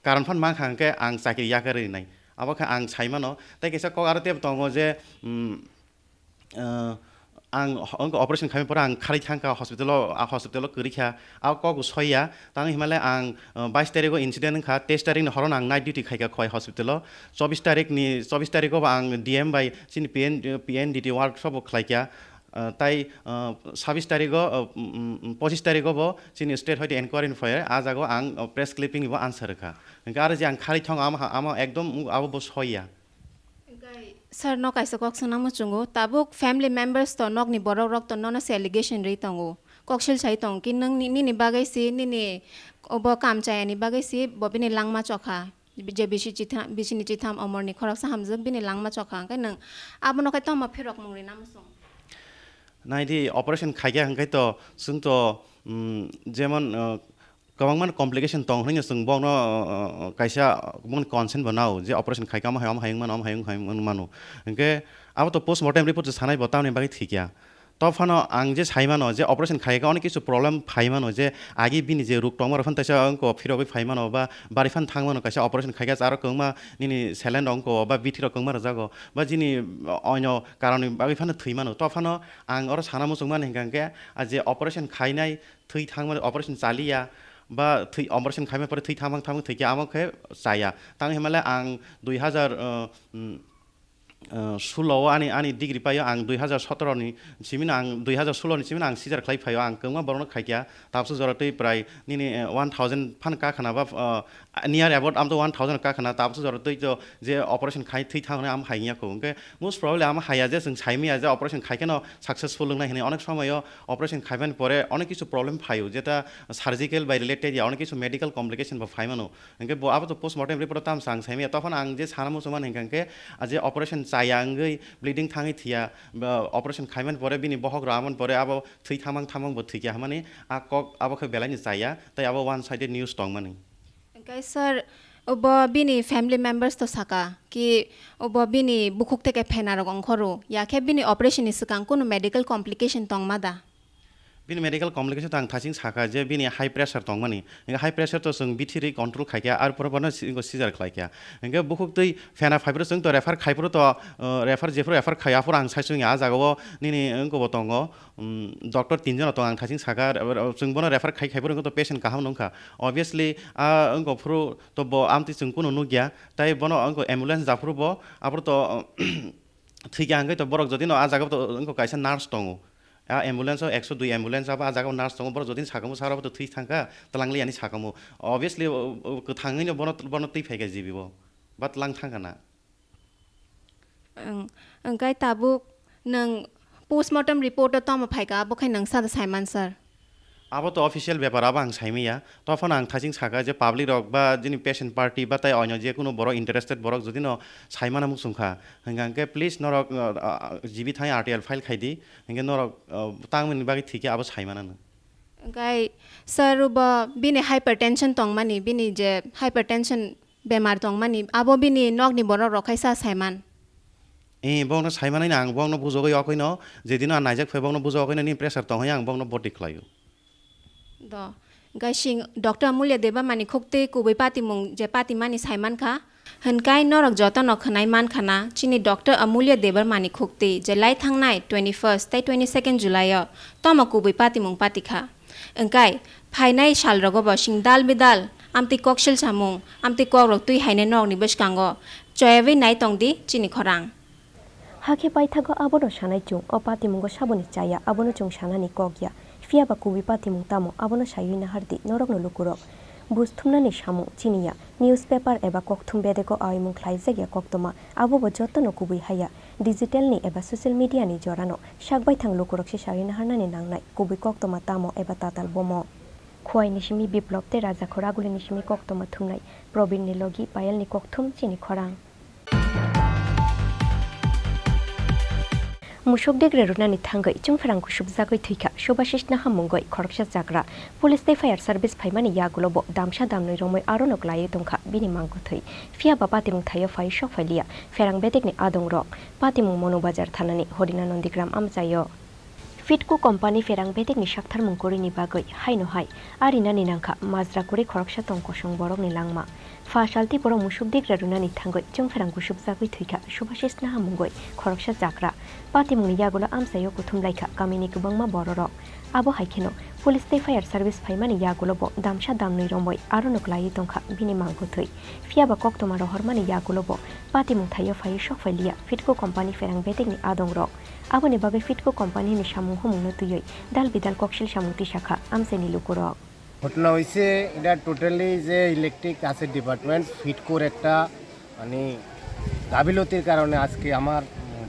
karon phan mankha hingke ang chakri yakarwi nai. Abo khe ang saimano. Tei kaisa kok aro tebo tongo je, um, uh, ang ho-, wngkha operation khaimani pore ang kharwi thangkha hospital o, a hospital o kwrwi kha, a kok bo soiya. Tang hinmale ang, uh, bais tarikh o incident wngkha, teis tarikh ni horo no ang night duty khaikha Khowai hospital o, chobbish tarikh ni, chobbish tarikh o bo ang D M bai chini P N, P N D T workshop o khlaikha, uh, tai, uh, sabbish tarikh o, uh, um, um, pochis tarikh o bo chini state hoite enquiry ni phai, a jaga o ang, uh, press clipping ni bo answer rwkha. Hingke aro je ang kharwi thango, amo ha-, amo ekdom abo bo soiya. Sir, no kaisa kok swngna muchungo, tabuk family members to nokni borok rok to nono se allegation ri tongo, koksil sai tongo ki nwng ni-, nini bagwi si, nini obo kam chayani bagwi si bo bini langma chokha, je bisi chitham, bisini chitham omorni khoroksa hamjwk bini langma chokha, hwnkhe nwng abono khe tamo phirok mung rina muchung? Naidi, operation khaikha hwnkhe to chwng to, um, jemon, uh, kwbangma complication tong hwnwi chwng bono, uh, uh, kaisa boni consent bo nao je operation khaikha omo hai, omo hai wng mano, omo hai wng hai wng mano. Hwnkhe abo to postmortem report se sanai bo tamni bagwi thwikya. To phano ang je sai mano je operation khaikha onek kisu problem phai mano, je agi bini je ruk tongma rok phano teisa wngko phirogwi phai mano ba bari phano thang mano, kaisa operation khaikha aro kwbangma nini saline rok wngko ba bithi rok kwbangma rwjago ba jini, uh, onyo karoni bagwi phano thwi mano. To phano ang oro sana muchung mani hwnkha hwnkhe, ah, je operation khainai thwi thangmani operation chaliya, ba thwi, operation khaima pore thwi thamang thamang thwikhe amo khe chaya. Tang hinmale ang dui hazar, uh, mm, uh, sulo o ani, ani degree paio, ang dui hazar sotoro ni simino ang, dui hazar sulo ni simino ang seizure khlai phaio, ang kwbangma borokno khaikha, tabukso jora twi prai nini, uh, one thousand phan kakhana ba, uh, near about amto one thousand kakhana, tabukso jora twi to je operation khai thwi thang hwnwi amo hai wngya kho. Hwnkhe most probably amo haiya je chwng saimanya je operation khai kheno successful wngnai hwnwi. Onek somoyo operation khaimani pore onek kisu problem phaio, jeta surgical bai related ya, onek kisu medical complication bo phaimano. Hwnkhe bo abo to postmortem report o tamo chwng saimanya, tophano ang je sana muchungmani hwnkha hwnkhe, ah, je operation chaya wngwi bleeding thangwi thwiya, ba operation khaimani pore bini bohok rwmani pore abo thwi thamang thamang bo thwikya hwnmani a kok abo khe belaino chaya, tei abo one sided news tongmani. Hwnkhe sir, obo bini family members to saka ki obo bini bukhuk theke phena rok ongkhoro, ya khe bini operation ni swkang kunu medical complication tongma da? Bini medical complication to ang thaching saka je bini high pressure tongmani. Hingke high pressure to chwng bithiri control khaikha, ar pore bono si-, seizure khlaikha. Hingke bukhuk twi phena phaiphuru chwng to refer khaiphuru to, uh, refer jephuru refer khai aphuru ang sai chwngya a jagao nini wngko bo tongo. Um, doctor tinjon tong ang thaching saka, chwng bono refer khai, khai phuru wngkha to patient kaham nungkha. Obviously, a wngkha phuru to bo amtwi chwng kunu nukya, tai bono wngkha ambulance japhuru bo, aphuru to, thwikha hwnkhe to borok jodi no a jaga to wngkha kaisa nurse tongo. A ambulance o ekso dui ambulance abo a jaga o nurse tongo, borok jodi sakamo sara bo to thwi thangkha, twlang liyani sakamo. Obviously, o, o, kwthangwi no bono, bono twi phaikha G B o, ba twlang thangkha na. Ang, hwnkhe tabuk nwng postmortem report o tamo phaikha, abo khe nwng sada saiman sir? Abo to official bepar, abo ang saimanya. Tophano ang thaching saka je public rok ba jini patient party ba tai onyo je kunu borok interested borok jodi no saimana muchung kha, hwnkha hwnkhe please norok, uh, uh, G B thangwi R T I file khai di, hwnkhe norok, uh, tangmani bagwi thwikhe abo saimana nwng. Hwnkhe sir, bo bini hypertension tongmani, bini je hypertension bemar tongmani, abo bini nokni borok rok khaisa saiman. Eh, bongno saimanai na ang bongno bujogwi okoi no, jedino ang naijak phai bongno bujogwi okoi no, nini pressure tong hwnwi ang bongno boti khlaio. Do, gaising Doctor Amulya Debbarmani khuktwi kubui patimung je patimani saiman kha, hwnkai norok jotono khwnai man kha na, chini Doctor Amulya Debbarmani khuktwi je lai thangnai twenty first tei twenty second July o tomo kubui patimung pati kha. Hwnkhe, phainai salrogo bo sing dal bidal, amtwi koksil samung, amtwi kokrok twi hainai norokni bwskango choyawi nai tong di chini khorang. Hakhe paithago abono sanai chwng, o patimungo saboni chaya, abono chwng sanani kok ya. Phiya ba kubui patimung tamo, abono saiwi nahar di, norokno lukurok. Buj thumnani samung chini ya, newspaper eba kokthum bedego aimung khlaijak ya koktwma, abo bo jotono kubui haya. Digital ni eba social media ni jorano sak baithang lukurok se sari naharnani nangnai kubui koktwma tamo eba tatal bomo. Khowai ni simi Biplop tei Rajakhor, Aguli ni simi koktwma thumnai Probin ni logi Payal ni kokthum chini khorang. Musuk degre runani thangwi chwngpherang kusubjagwi thwikha Subhashish Nahar mungwi khoroksa chagra. Police tei fire service phaimani yagulo bo damsa damnwi romwi arono klaiwi tongkha bini mangkwthwi. Phiya ba patimung thaio phaiwi sok phailiya pherang bedekni adongrok. Patimung Monu Bazar thanani Horina Nandigram amchaio. Fitco company pherang bedekni saktharmung kwrwini bagwi haino hai arinani nangkha majra kwrwi khoroksa tong kosong borokni langma. Pha saltwi borok musuk digra runani thangwi chwngpherang kusubjagwi thwikha Subhashish Nahar mungwi khoroksa chagra. Patimungni yagulo amchaio kuthum laikha kamini kwbangma bororok. Abo hai kheno police tei fire service phaimani yagulo bo damsa damnwi romwi arono klaiwi tongkha bini mangkwthwi. Phiya ba koktwma rohormani yagulo bo patimung thaio phaiwi sok phailiya Fitco company pherang bedekni adongrok. Aboni bagwi Fitco company ni samung humungno twiwi dal bidal koksil samung tisakha amchaini lukurok. ঘটনা হয়েছে, এটা টোটালি যে ইলেকট্রিক আছে ডিপার্টমেন্ট, ফিটকোর একটা মানে গাফিলতির কারণে আজকে আমার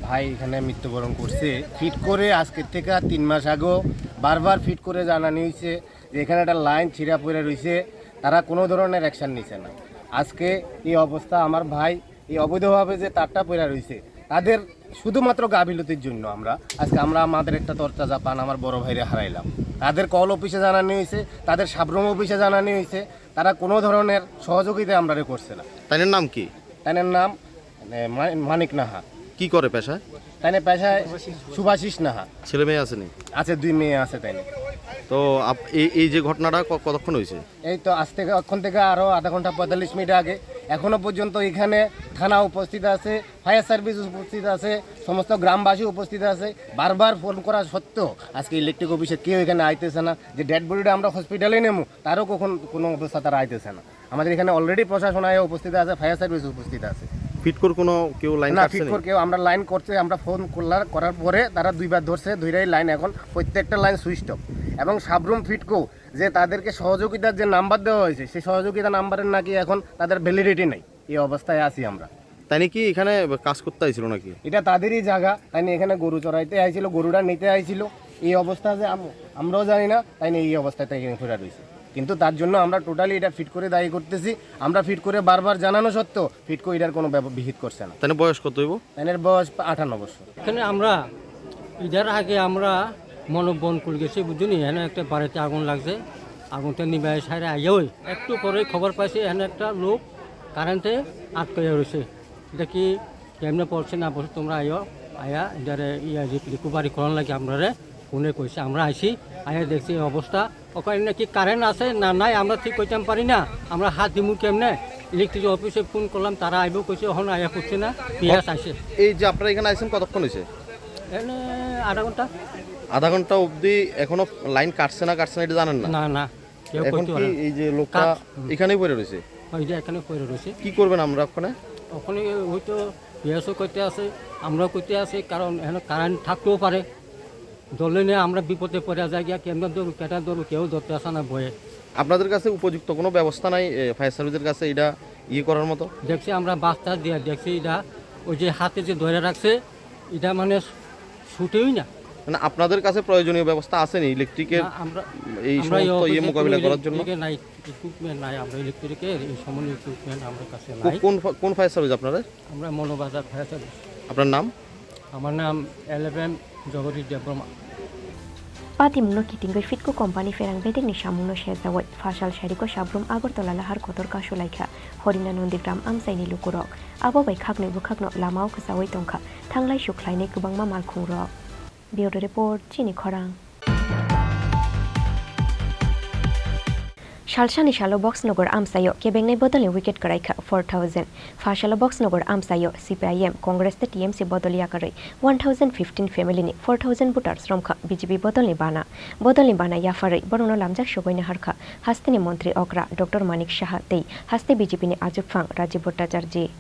ভাই এখানে মৃত্যুবরণ করছে। ফিটকোরে আজকে থেকে তিন মাস আগেও বারবার ফিটকোরে জানানো হয়েছে যে এখানে একটা লাইন ছিঁড়া পড়ে রয়েছে, তারা কোনো ধরনের অ্যাকশন নিছে না। আজকে এই অবস্থা, আমার ভাই এই অবৈধভাবে যে তারটা পড়ে রয়েছে, তাদের শুধুমাত্র গাফিলতির জন্য আমরা আজকে, আমরা আমাদের একটা তরতাজা প্রাণ আমার বড় ভাইরে হারাইলাম। তাদের কল অফিসে জানানো হয়েছে, তাদের সাবরুম অফিসে জানানো হয়েছে, তারা কোনো ধরনের সহযোগিতা আমরারে করছে না। তাইনের নাম কি? তাইনের নাম, মানে, মা-, মানিক নাহা। কি করে পেশায়? তাইনের পেশায় সুভাষিস নাহা। ছেলে মেয়ে আসেনি? আছে, দুই মেয়ে আছে তাইনের। তো আপ-, এই, এই যে ঘটনাটা ক-, কতক্ষণ হয়েছে? এই তো আজ থেকে, অক্ষণ থেকে আরো আধা ঘন্টা পঁয়তাল্লিশ মিনিট আগে। এখনো পর্যন্ত এখানে থানা উপস্থিত আছে, ফায়ার সার্ভিস উপস্থিত আছে, সমস্ত গ্রামবাসী উপস্থিত আছে। বারবার ফোন করা সত্ত্বেও আজকে ইলেকট্রিক অফিসে কেউ এখানে আইতেছে না। যে ডেড বডিটা আমরা হসপিটালে নেবো, তারও কখন কোনো অবস্থা তারা আইতেছে না। আমাদের এখানে অলরেডি প্রশাসন আয়া উপস্থিত আছে, ফায়ার সার্ভিস উপস্থিত আছে। ফিটকোর কোনো কেউ লাইন না, কাটছে নি? ফিটকোর কেউ, আমরা লাইন করছে, আমরা ফোন করলার, করার পরে তারা দুইবার ধরছে, ধরেই লাইন এখন প্রত্যেকটা লাইন সুইচ অফ। এবং সাবরুম ফিটকো যে তাদেরকে সহযোগিতার যে নাম্বার দেওয়া হয়েছে, সেই সহযোগিতা নাম্বারের নাকি এখন তাদের ভ্যালিডিটি নেই। এই অবস্থায় আছি আমরা। তাই নাকি এখানে কাজ করতে আইছিল নাকি? এটা তাদেরই জায়গা, তাই নিয়ে এখানে গরু চড়াইতে আইছিল, গরুটা নিতে আইছিল। এই অবস্থা যে আম-, আমরাও জানি না, তাই নিয়ে এই অবস্থায় তাই এখানে পড়ে রয়েছে। কিন্তু তার জন্য আমরা টোটালি এটা ফিটকোরে দায়ী করতেছি। আমরা ফিটকোরে বারবার জানানো সত্ত্বেও ফিটকো এটার কোনো ব্যব-, বিহিত করছে না। তাই বয়স কত হইব? তাই এর বয়স আটান্ন বছর। এখানে আমরা ঈদের আগে আমরা মনোবন কুল গেছি, বুঝুনি, এখানে একটা বাড়িতে আগুন লাগছে, আগুনটা নিবাই সাইডে আইয়াই একটু পরে খবর পাইছি এখানে একটা লোক কারেন্টে আটকে রয়েছে। এটা কি কেমনে পড়ছে না পড়ছে, তোমরা আইও, আয়া এটারে ইয়া রিকভারি করার লাগে আমরারে ফোনে কইছে, আমরা আইছি, আয়া দেখছি এই অবস্থা। ওখানে নাকি কারেন্ট আছে না নাই আমরা ঠিক কইতাম পারি না, আমরা হাত দিমু কেমনে? ইলেকট্রিক অফিসে ফোন করলাম, তারা আইবো কইছে, এখন আয়া করছে না, পিয়াস আইছে। এই যে আপনারা এখানে আইছেন কতক্ষণ হয়েছে? এনে আধা ঘন্টা। আধা ঘন্টা অবধি এখনো লাইন কাটছে না কাটছে না এটা জানেন না? না, না, কেউ এখন কইতে কি পারে না। এই যে লোকটা কাজ, হুম। এখানেই পড়ে রয়েছে? ওই যে এখানে পড়ে রয়েছে। কি করবেন আমরা ওখানে? ওখানে ওই তো পিয়াসও করতে আছে, আমরাও করতে আছে, কারণ এখানে কারেন্ট থাকতেও পারে। ধরলে নিয়ে আমরা বিপদে পড়ে যাই গিয়া, কেমনে ধরবো, কেটা ধরবো, কেউ ধরতে আসে না ভয়ে। আপনাদের কাছে উপযুক্ত কোনো ব্যবস্থা নাই, এ, ফায়ার সার্ভিসের কাছে এটা ইয়ে করার মতো? দেখছি আমরা বাস্তা দিয়ে দেখছি, এটা ওই যে হাতে যে ধরে রাখছে, এটা মানে ছুটেই না। মানে আপনাদের কাছে প্রয়োজনীয় ব্যবস্থা আছে নি ইলেকট্রিকের না, আমরা, এই আমরা এই সমস্ত ইয়ে অফিসে মোকাবিলা কোনো করার জন্য? ইলেকট্রিকের নাই, ইকুইপমেন্ট নাই, আমরা ইলেকট্রিকের এই সমস্ত ইকুইপমেন্ট আমার কাছে কো-, নাই। কোন ফা-, কোন ফায়ার সার্ভিস আপনাদের? আমরা মনোবাজার ফায়ার সার্ভিস। আপনার নাম? আমার নাম L F M Jagadish Debbarma. Patimungno kitingwi Fitco company pherang bedekni samungno sejawi phasal sariko sabrum Agartala lahar kotor kasulaikha Horina Nandigram amchaini lukurok. Abo bai khaknwi bwkhakno lamao kwchawi tongkha thanglai sukhlainai kwbangma malkhungrok. Bureau Report, Chini Khorang. Salsani salo Boxnagar amchaio kebengnai bodolni wicket kwraikha four thousand. Phasalo Boxnagar amchaio C P I M, Congress tei T M C bodol yakarwi one thousand fifteen family ni four thousand voters romkha B J P bodolni bana. Bodolni bana yapharwi borokno lamjak sogwi naharkha hasteni montri okra Doctor Manik Saha tei haste B J P ni achukphang Rajiv Bhattacharjee.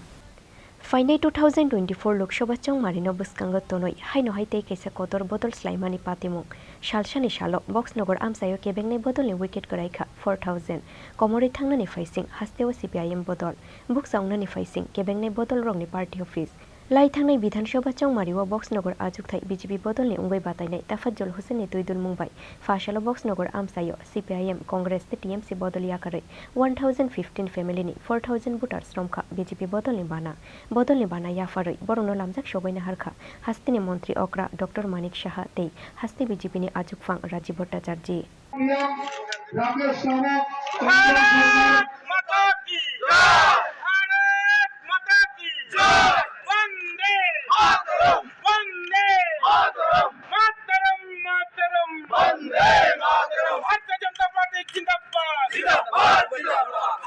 Phainai two thousand twenty-four Lok Sabha chongmarino bwskango tonwi haino hai tei kaisa kotor bodol swlaimani patimung. Salsani salo Boxnagar amchaio kebengnai bodolni wicket kwraikha four thousand. Komorwi thangnani phaising hasteo C P I M bodol. Bukcha wngnani phaising kebengnai bodolrokni party office. Lai thangnai Bidhan Sabha chongmario Boxnagar achukthai B J P bodolni wngwi batainai Tafazzal Hussainni twi dulmung bai pha salo Boxnagar amchaio C P I M, Congress tei T M C bodol yakarwi one thousand fifteen family ni four thousand voters romkha B J P bodolni bana. Bodolni bana yapharwi borokno lamjak sogwi naharkha hasteni montri okra Doctor Manik Saha tei haste B J P ni achukphang Rajiv Bhattacharjee. Rakesh Shah, Bharat माता की जय। भारत माता की जय। वंदे मातरम। वंदे मातरम। मातरम, मातरम। वंदे मातरम। भारतीय जनता पार्टी जिंदाबाद। जिंदाबाद, जिंदाबाद।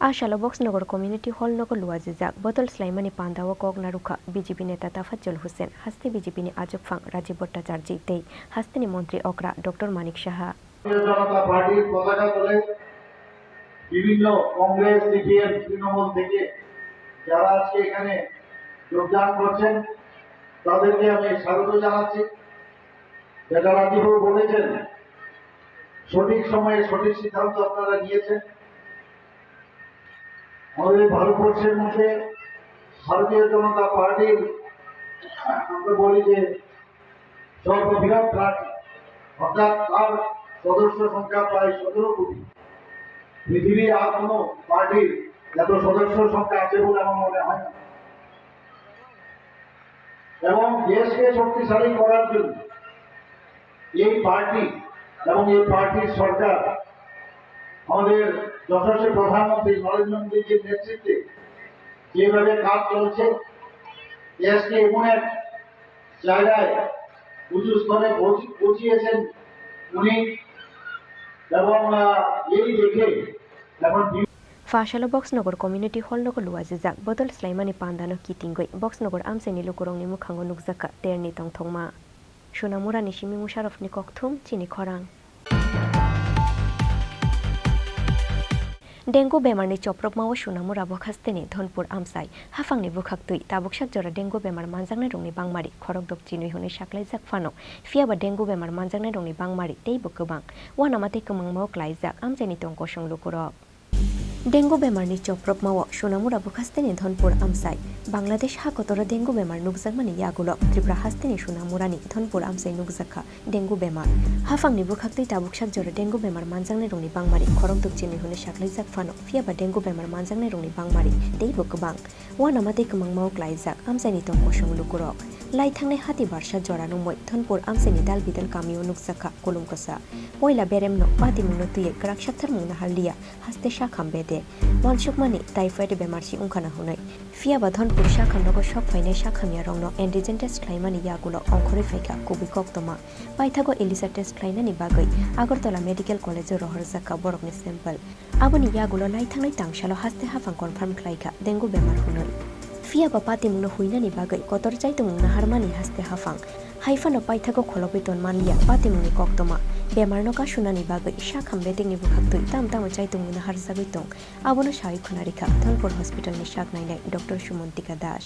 A salo Boxnagar Community Hall nogo luajijak bodol swlaimani pandao kok narwkha B J P neta Tafazzal Hussain, haste B J P ni achukphang Rajiv Bhattacharjee tei hasteni montri okra Doctor Manik Saha. ভারতীয় জনতা পার্টির পতাকা তলে বিভিন্ন কংগ্রেস, সিপিএম, তৃণমূল থেকে যারা আজকে এখানে যোগদান করছেন, তাদেরকে আমি স্বাগত জানাচ্ছি। যেটা রাজীববাবু বলেছেন, সঠিক সময়ে সঠিক সিদ্ধান্ত আপনারা নিয়েছেন। আমাদের ভারতবর্ষের মধ্যে ভারতীয় জনতা পার্টির, আমরা বলি যে, সর্ববৃহৎ পার্টি, অর্থাৎ তার সদস্য সংখ্যা প্রায় সতেরো কোটি। পৃথিবীর আর কোনো পার্টির এত সদস্য সংখ্যা আছে বলে আমার মনে হয় না। এবং দেশকে শক্তিশালী করার জন্য এই পার্টি এবং এই পার্টির সরকার, আমাদের যশস্বী প্রধানমন্ত্রী নরেন্দ্র মোদীজির নেতৃত্বে যেভাবে কাজ চলছে, দেশকে এমন এক জায়গায় উঁচু স্তরে পৌঁছ-, পৌঁছিয়েছেন উনি। এবং, আহ, এই দেখে এখন B- Pha salo Boxnagar Community Hall nogo luajijak bodol swlaimani pandano kitingwi Boxnagar amchaini lukurokni mwkhango nukjakha terni tongthokma. Sonamurani simi Musharovni kokthum chini khorang. Dengue bemarni chopropmao Sonamura bwkhasteni Dhonpur amchai. Haphangni bwkhaktwi tabuksak jora dengue bemar manjaknairokni bangmari khorokdok chinwi hwnwi saklaijak phano, phiyaba dengue bemar manjaknairokni bangmari teibo kwbang. Uanama tei kwmangmao klaijak amchaini tong kosong lukurok. Dengue bemarni chopropmao Sonamura bwkhasteni Dhonpur amchai. Bangladesh ha kotoro dengue bemar nukjakmani yagulo Tripura hasteni Sonamurani Dhonpur amchai nukjakha dengue bemar. Haphangni bwkhaktwi tabuksak jora dengue bemar manjaknairokni bangmari khorokdok chinwi hwnwi saklaijak phano, phiyaba dengue bemar manjaknairokni bangmari teibo kwbang. Uanama tei kwmangmao klaijak amchaini tong kosong lukurok. Lai thangnai hati barsa jora nungmwi Dhonpur amchaini Dalbidal kamio nukjakha kulum kwsa. Poila beremno patimungno twiwi kwrak sakthar mungna harliya haste sakham bede. Wansukmani typhoid bemarsi wngkhana hwnwi. Phiyaba Dhonpur sakhamrogo sok phainai sakhamyarokno antigen test khlaimani yagulo ongkhorwi phaikha kubui koktoma. Paithago ELISA test khlainani bagwi Agartala Medical College-o rohorjakha borokni sample. Aboni yagulo lai thangnai tangsalo haste haphang confirm khlaikha dengue bemar hwnwi. Phiyaba patimungno huinani bagwi kotor chaitumung naharmani haste haphang. Haiphano paithago kholobwi tonmanliya patimungni koktoma. Bemarno kasunani bagwi sakham bedekni bwkhaktwi tam tamo chaitumung naharjagwi tong. Abono sawi khwnarikha Dhonpur Hospital-ni sak nainai Doctor Sumontika Das.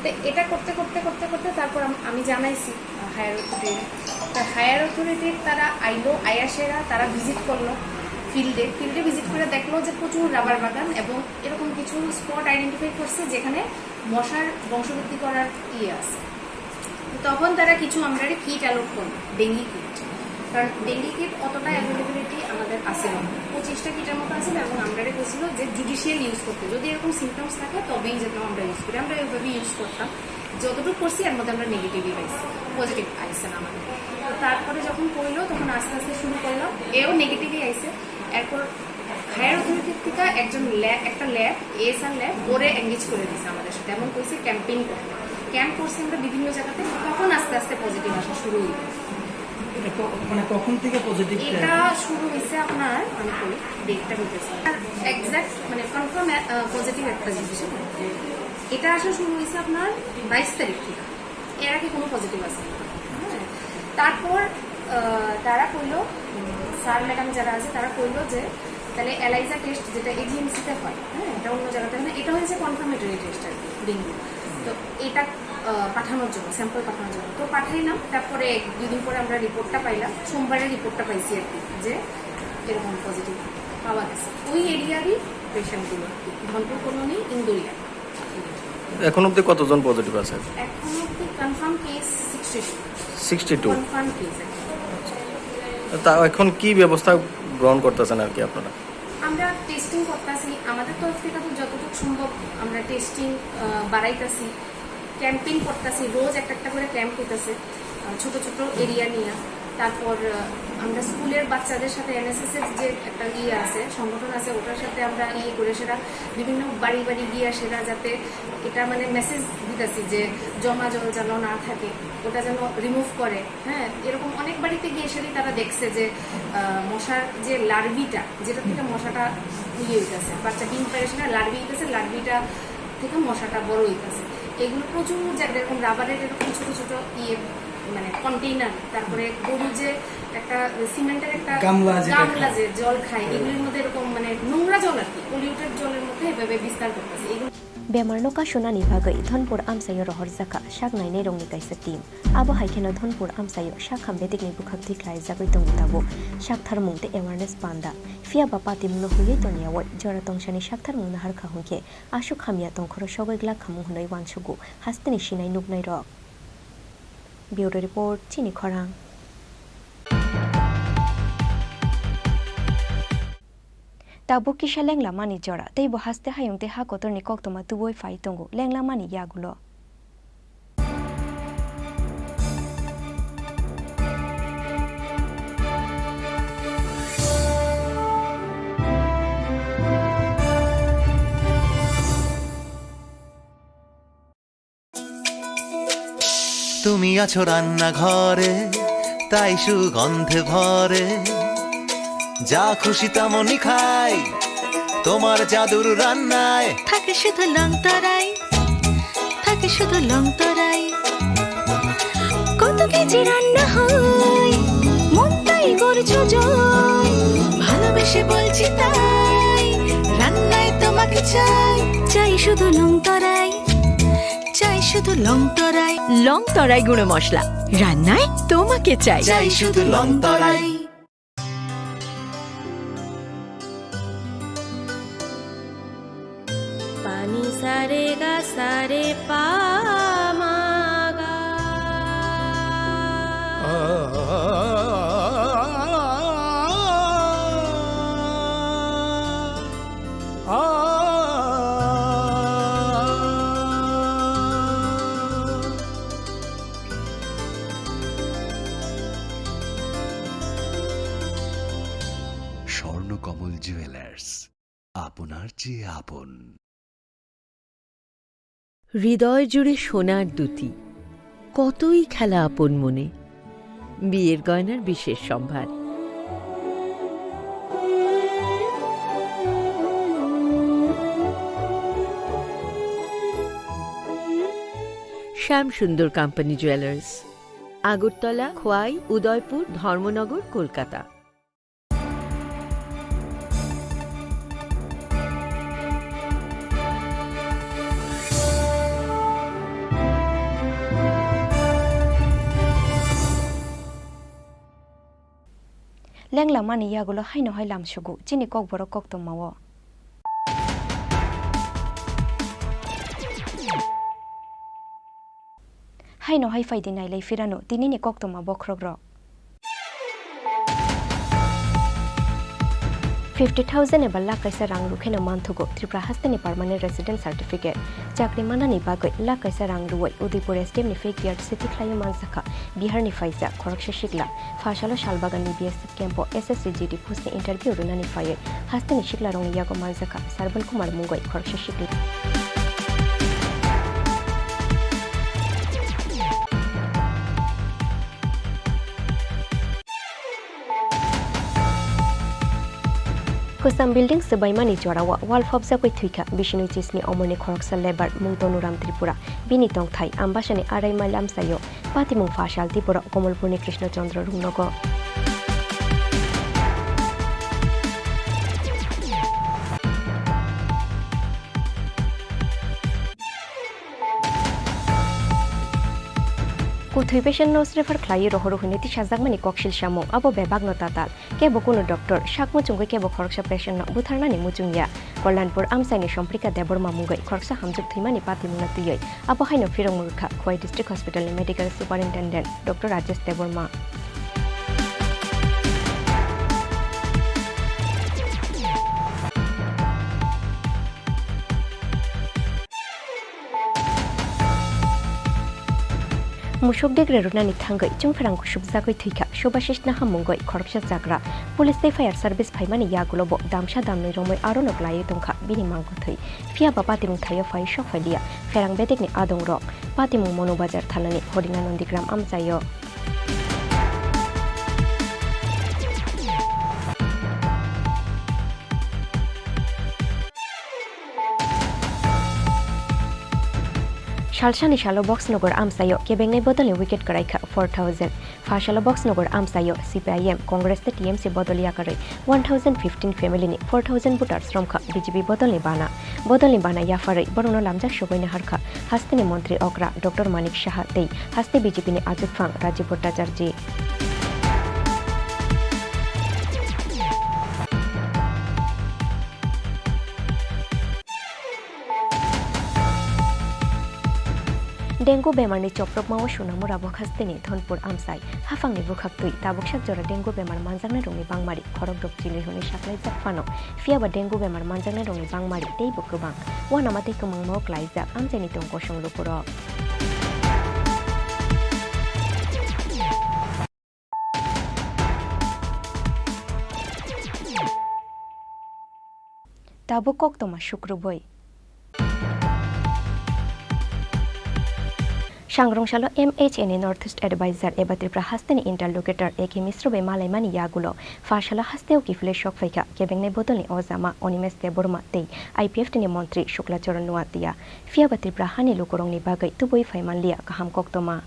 তো এটা করতে করতে করতে করতে তারপর আম-, আমি জানাইছি, আহ, higher authority. তো হায়ার অথরিটির তারা আইলো, আয়া সেরা তারা ভিজিট করলো ফিল্ডে। ফিল্ডে ভিজিট করে দেখলো যে প্রচুর রাবার বাগান এবং এরকম কিছু স্পট আইডেন্টিফাই করছে যেখানে মশার বংশবৃদ্ধি করার ইয়ে আছে। তো তখন তারা কিছু আমরারে কিট অ্যালট করলো, ডেঙ্গি কিট। কারণ ডেঙ্গি কিট অতটা অ্যাভেলেবিলিটি আমাদের আছে না, পঁচিশটা কিটের মতো আছে না, এবং আমরারে বলছিল যে জুডিশিয়াল ইউজ করতে, যদি এরকম সিমটমস থাকে তবেই যেন আমরা ইউজ করি। আমরা এইভাবে ইউজ করতাম, যতটুকু করছি এর মধ্যে আমরা নেগেটিভই পাইছি, পজিটিভ আইছে না আমাদের। তো তারপরে যখন করলো তখন আস্তে আস্তে শুরু করলাম, এও নেগেটিভই আইছে। এরপর হায়ার অথরিটির থেকে একজন ল্যা-, একটা ল্যাব, এএসআর ল্যাব, ওরে এনগেজ করে দিছে আমাদের সাথে এবং কইছে ক্যাম্পেইন করতে। ক্যাম্প করছি আমরা বিভিন্ন জায়গাতে, তখন আস্তে আস্তে পজিটিভ আসা শুরু হইল। এটা ক-, মানে কখন থেকে পজিটিভ? এটা শুরু হয়েছে আপনার, মানে, কই, ডেটটা হইতেছে। আর এক্স্যাক্ট, মানে, কনফার্ম, আহ, পজিটিভ একটা জিনিস। এটা আসা শুরু হয়েছে আপনার বাইশ তারিখ থেকে। এর আগে কোনো পজিটিভ আসে না। হ্যাঁ। তারপর, আহ, তারা কইলো, উম, স্যার ম্যাডাম যারা আছে, তারা কইলো যে তাহলে এলাইজা টেস্ট, যেটা এজিএমসি তে হয়, হ্যাঁ, এটা অন্য জায়গাতে হয় না, এটা হয়েছে কনফার্মেটরি টেস্ট আর কি, ডেঙ্গু। তো এটা, আহ, পাঠানোর জন্য, স্যাম্পল পাঠানোর জন্য। তো পাঠাইলাম, তারপরে এক দুই দিন পরে আমরা রিপোর্টটা পাইলাম, সোমবারে রিপোর্টটা পাইছি আর কি, যে এরকম পজিটিভ পাওয়া গেছে। ওই এরিয়ারই পেশেন্টগুলো আর কি, ধনপুর কলোনি, ইন্দুরিয়া। এখন অবধি কতজন পজিটিভ আছে? এখন অবধি confirm case sixty two. Sixty two. Confirm case. তা এখন কি ব্যবস্থা গ্রহণ করতেছেন আর কি আপনারা? আমরা টেস্টিং করতেছি, আমাদের তরফ থেকে তো যতটুকু সম্ভব আমরা টেস্টিং বাড়াইতেছি, ক্যাম্পেইন করতেছি, রোজ একটা একটা করে ক্যাম্প হইতেছে। আহ, ছোট ছোট এরিয়া নিয়ে। তারপর, আহ, আমরা স্কুলের বাচ্চাদের সাথে এনএসএস এর যে একটা ইয়ে আছে, সংগঠন আছে, ওটার সাথে আমরা ইয়ে করে সেটা বিভিন্ন বাড়ি বাড়ি গিয়ে সেটা যাতে এটা মানে মেসেজ দিতেছি যে জমা জল যেন না থাকে, ওটা যেন রিমুভ করে। হ্যাঁ, এরকম অনেক বাড়িতে গিয়ে সেটাই তারা দেখছে যে, আহ, মশার যে লার্ভিটা, যেটা থেকে মশাটা ইয়ে হইতেছে, বাচ্চা ডিম পারে সেটা লার্ভি হইতেছে, লার্ভিটা থেকে মশাটা বড় হইতেছে। এগুলো প্রচুর জায়গায় এরকম রাবারের এরকম ছোট ছোট ইয়ে, মানে কন্টেইনার, তারপরে গরু যে একটা সিমেন্টের একটা গামলা যেটা গামলা খায়। যে জল খায়, এগুলির মধ্যে এরকম মানে নোংরা জল আর কি, পলিউটেড জলের মধ্যে এভাবে বিস্তার করতেছে। এগুলো Bemarno kasunani bagwi Dhonpur amchaio rohorjakha sak nainairokni kaisa team. Abo hai kheno Dhonpur amchaio sak hambetikni bwkhak tikhlaijagwi tongo tabuk saktharmung tei awareness panda. Phiya ba patimungno huiwi toniyawi jora tongsani saktharmung naharkha hwnkhe aswk hamya tongkhoro sogwi glak khamung hwnwi uansugo hasteni sinai nuknairok. Bureau Report, Chini Khorang. Tabuk kisa lenglamani jora, tei bo haste hayung tei ha kotorni koktwma tubuwi phai tongo lenglamani yagulo. তুমি আছো রান্নাঘরে, তাই সুগন্ধে ভরে। যা খুশি তেমনই খাই, তোমার জাদুর রান্নায়। থাকে শুধু লং তরাই, থাকে শুধু লং তরাই। কত কেজি রান্না হয়, মনটাই করছো জয়। ভালোবেসে বলছি তাই, রান্নায় তোমাকে চাই, চাই শুধু লং তরাই। চাই শুধু লং তরাই। লং তরাই গুঁড়ো মশলা, রান্নায় তোমাকে চাই। চাই শুধু লং তরাই। Pani sa re ga sa re pa ma ga. Swarnakamal jewellers, আপনার চেয়ে আপন। হৃদয় জুড়ে সোনার দ্যুতি, কতই খেলা আপন মনে। বিয়ের গয়নার বিশেষ সম্ভার। শ্যাম সুন্দর কোম্পানি জুয়েলার্স, আগরতলা, খোয়াই, উদয়পুর, ধর্মনগর, Kolkata. Lenglamani yagulo haino hai lamsugo chini kokborok koktwmao. Haino hai phaidi nailai phirano tinini koktwma bokhorokrok. Fifty thousand eba lakh kaisa rang rw kheno manthogo Tripura hasteni permanent resident certificate. Chakri manani bagwi lakh kaisa rang rwui Udaipur S D M ni fake D R C tikhlaiwi manjakha Biharni phaijak khoroksa sikla. Phasalo Salbaganni B S F camp-o S S C G D post-ni interview rwnani phaiwi hasteni siklarokni yago manjakha Sarbon Kumar mungwi khoroksa sikla. Kwcham building swbaimani jorao wall phobjagwi thwikha Bishnui Chisni Omorni khoroksa labour mung Tonuram Tripura. Bini tongthai Ambasani arai mile amchaio. Patimung pha salti borok Komolpurni Krishna Chandra Rungnogo. Thwi patient no srefer khlaiwi rohoro hwnwi tisajakmani koksil samung, abo bebakno tatal. Kebo kunu doctor, sak muchungwi kebo khoroksa patient no butharnani muchungya. Kalyanpur amchaini Somprika Debbarma mungwi khoroksa hamjwk thwimani patimungno twiwi abo haino phirokmung rwkha Khowai District Hospital ni Medical Superintendent Doctor Rajesh Debbarma. Musuk degre rwnani thangwi chwngphrang kusubjagwi thwikha Subhashish Naham mungwi khoroksa chagra. Police tei fire service phaimani yagulo bo damsa damnwi romwi arono klaiwi tongkha bini mangkwthwi. Phiya ba patimung thaio phai sok phailiya pherang bedekni adongrok. Patimung Monu Bazar thanani Horina Nandigram amchaio. Salsani salo Boxnagar amchaio kebengnai bodolni wicket kwraikha four thousand. Pha salo Boxnagar amchaio C P I M, Congress tei T M C bodol yakarwi one thousand fifteen family ni four thousand voters romkha B J P bodolni bana. Bodolni bana yapharwi borokno lamjak sogwi naharkha hasteni montri okra Doctor Manik Saha tei haste B J P ni achukphang Rajiv Bhattacharjee. Dengue bemarni chopropmao Sonamura bo hasteni Dhonpur amchai. Haphangni bwkhaktwi tabuksak jora dengue bemar manjaknairokni bangmari khorokdok chili hwnwi saklaijak phano, phiyaba dengue bemar manjaknairokni bangmari teibo kwbang. Uanama tei kwmangmao klaijak amchaini tong kosong lukurok. Tabuk koktwma sukrubwi. Sangrong salo M H A ni North East Advisor eba Tripura hasteni interlocutor A K Misra bai malaimani yagulo pha salo hasteo kiphilwi sokphaikha kebengnai bodolni ojama Animesh Debbarma tei I P F T ni montri Shukla Charan Noatia. Phiyaba Tripura hani lukurokni bagwi tubui phaimanliya kaham koktwma.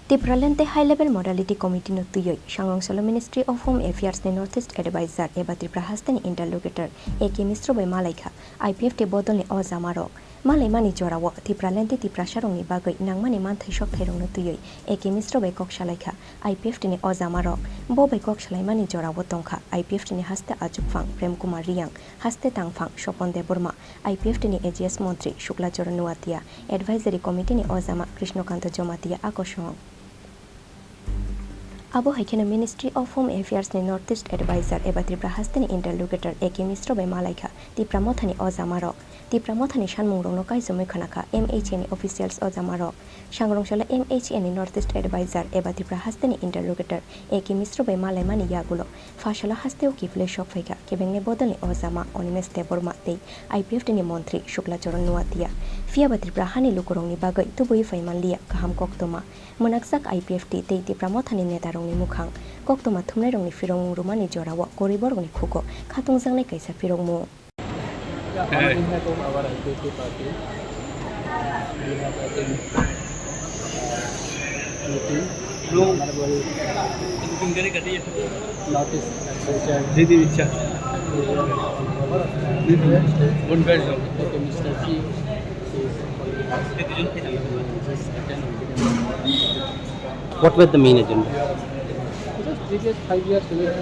Tipraland tei High Level Modality Committee no twiwi Sangrong salo Ministry of Home Affairs ni North East Advisor eba Tripura hasteni interlocutor A K Misra bai malaikha I P F T bodolni ojamarok. Malaimani jorao Tipraland tei Tiprasarokni bagwi nangmani manthai sokphairokno twiwi A K Misra bai kok salaikha I P F T ni ojamarok. Bo bai kok salaimani jorao tongkha I P F T ni haste achukphang Prem Kumar Reang, haste tangphang Sopon Debbarma, I P F T ni A G S montri Shukla Charan Noatia, Advisory Committee ni ojama Krishna Kanta Jamatia a kosong. Abo hai kheno Ministry of Home Affairs ni North East Advisor eba Tripura hasteni interlocutor A K Misra bai malaikha Tipra Mothani ojamarok. Tipra Mothani sanmungrokno kaichomwi khnakha M H A ni officials ojamarok. Sangrong salo M H A ni North East Advisor eba Tripura hasteni interlocutor A K Misra bai malaimani yagulo pha salo hasteo kiphilwi sokphaikha kebengnai bodolni ojama Animesh Debbarma tei I P F T ni montri Shukla Charan Noatia. Phiyaba Tripura hani lukurokni bagwi tubui phaimanliya kaham koktwma. Mwnakjak I P F T tei Tipra Mothani netarokni mwkhang koktwma thumnairokni phirokmung rwmani jorao kwrwi borokni khugo khatungjaknai kaisa phirokmung. On behalf of our I P F T party, we have attended, uh, meeting, Honorable North East Advisor, Mister P, is holding us. Just attend. What was the main agenda? Just previous five years we have,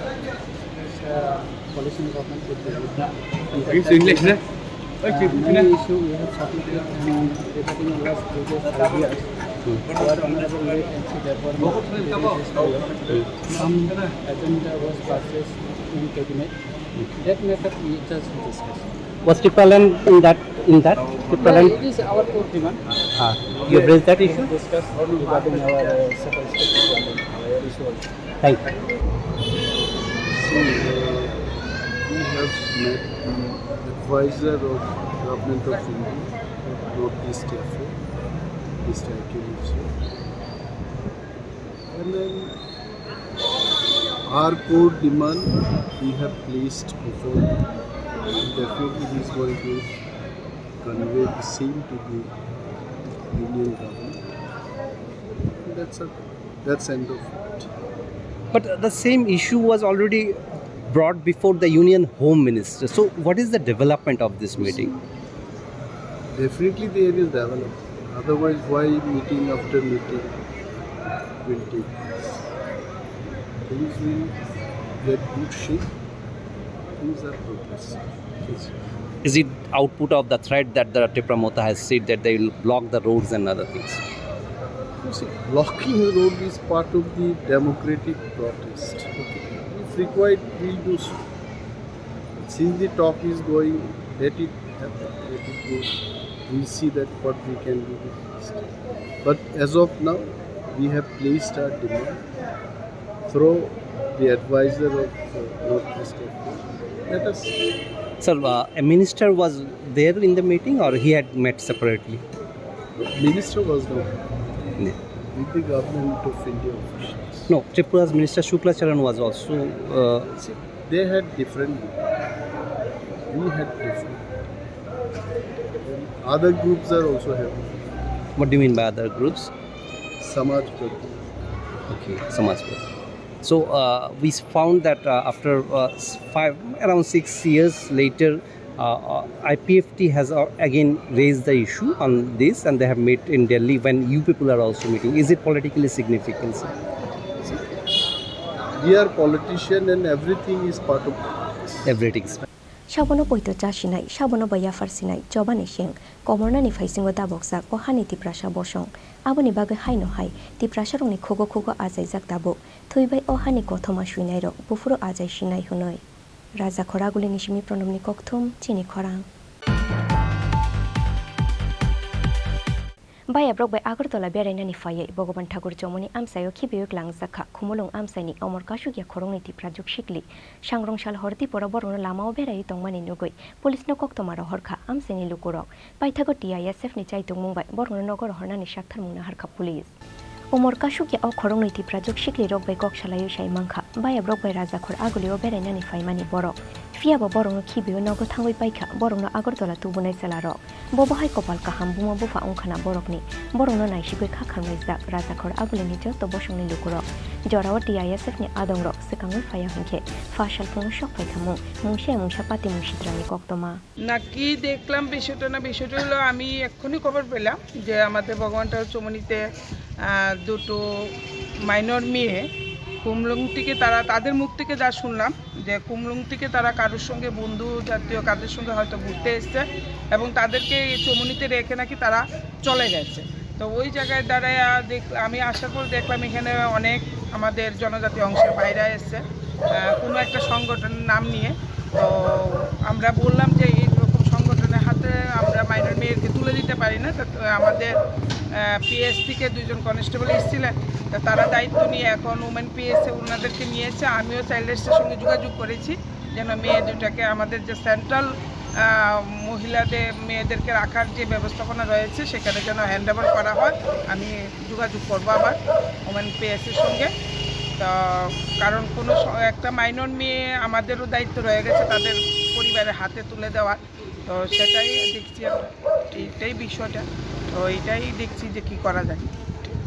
uh, coalition government with the Are you English, sir? Uh, many issue we have submitted and regarding the last previous five years. Hmm. Our Honorable late M C Debbarma, Hmm. some agenda was passed in cabinet. That matter we just discussed. Was Tipraland in that, in that? Yeah, Tipraland? It is our core demand. Ah, you have raised that issue? Discuss regarding our, uh, separate state Tipraland, uh, issue also. Thank you. See, uh, we have met the advisor of Government of India, North East Affair, Mister A K Misra. And then our core demand we have placed before. Definitely he is going to convey the same to the union government. That's a, that's end of it. But the same issue was already brought before the Union Home Minister. So what is the development of this meeting? Definitely there is development. Otherwise, why meeting after meeting? will take place. Things will get good shape. Things are progressing. Is it output of the threat that the Tipra Motha has said that they will block the roads and other things? You see, blocking the road is part of the democratic protest. If required, we'll do so. Since the talk is going, let it happen, let it go. We'll see that what we can do next. But as of now, we have placed our demand through the advisor of uh, Northeast F A. Let us see. Sir, uh, a minister was there in the meeting, or he had met separately? Minister was not there. Yeah. With the government of India officials. No, Tripura's Minister Shukla Charan was also. Uh, See, they had different. We had different. And other groups are also having. What do you mean by other groups? Samaj Prati. Okay, Samaj Prati. So uh, we found that uh, after uh, s- five, around six years later, uh, uh, I P F T has uh, again raised the issue on this, and they have met in Delhi when you people are also meeting. Is it politically significant, sir? We are politician and everything is part of politics. Everything is. Sabono poito cha sinai, sabono bai yaphar sinai, chobani seng, komornani phaisingo dabokjak o hani Tiprasa bosong. Aboni bagwi haino hai Tiprasarokni khugo khugo achaijak tabuk. Thwibai o hani kothoma swinairok buphuru achai sinai hwnwi. Raja Khoragulini simi Pranobni kokthum, chini khorang. Bayabrok bai Agartala berainani phaiwi Bhogoban Thakur chomoni amchaio khibiwi klangjak kha Khumulwng amchaini Omor Kasukya khoroknwi Tipra juk sikli sangrong sal hor diporo borokno lamao beraiwi tongmani nugwi police no koktoma rohor kha amchaini lukurok. Paithago T I S F ni chaitokmung bai borokno nogo rohornani saktharmung nahar kha police. Omor Kasukya o khoroknwi Tipra juk siklirok bai kok salaiwi sai mankha, bayabrok bai Rajakhor Agulio berainani phaimani borok. Phiyaba borokno khibiwi nogo thangwi paikha, borokno Agartala tubunai chwlarok. Bobo hai kopal kaham buma bupha wngkhana borokni. Borokno naisigwi kha khamlaijak Rajakhor Agulini joto bosongni lukurok. Jorao T I S F ni adongrok swkangwi phaiya hwnkhe, pha salphungo sok phaikha mung, mungsa mungsa patimung sitrani koktoma. নাকি দেখলাম বিষয়টা না, বিষয়টা হলো আমি এক্ষুনি খবর পেলাম যে আমাদের ভগবান ঠাকুর চমনিতে, আহ, দুটো মাইনর মেয়ে কুমলুং থেকে, তারা, তাদের মুখ থেকে যা শুনলাম যে কুমলুং থেকে তারা কারোর সঙ্গে বন্ধু জাতীয় কাদের সঙ্গে হয়তো ঘুরতে এসছে এবং তাদেরকে এই চমনিতে রেখে নাকি তারা চলে গেছে। তো ওই জায়গায় দাঁড়ায় দেখ-, আমি আসার পর দেখলাম এখানে অনেক আমাদের জনজাতি অংশের ভাইরা এসছে, আহ, কোনো একটা সংগঠনের নাম নিয়ে। তো আমরা বললাম যে এইরকম সংগঠনের হাতে আমরা মাইনর মেয়েকে তুলে দিতে পারি না। তো আমাদের, আহ, পি এস থেকে দুইজন কনস্টেবল এসেছিলেন, তো তারা দায়িত্ব নিয়ে এখন উমেন পি এস এ ওনাদেরকে নিয়েছে। আমিও চাইল্ড রাইটসের সঙ্গে যোগাযোগ করেছি যেন মেয়ে দুটাকে, আমাদের যে সেন্ট্রাল, আহ, মহিলাদের, মেয়েদেরকে রাখার যে ব্যবস্থাপনা রয়েছে সেখানে যেন হ্যান্ড ওভার করা হয়। আমি যোগাযোগ করবো আবার ওমেন পি এস এর সঙ্গে। তো কারণ কোনো স-, একটা মাইনর মেয়ে আমাদেরও দায়িত্ব রয়ে গেছে তাদের পরিবারের হাতে তুলে দেওয়ার। তো সেটাই দেখছি আমরা, এইটাই বিষয়টা। তো এইটাই দেখছি যে কি করা যায়।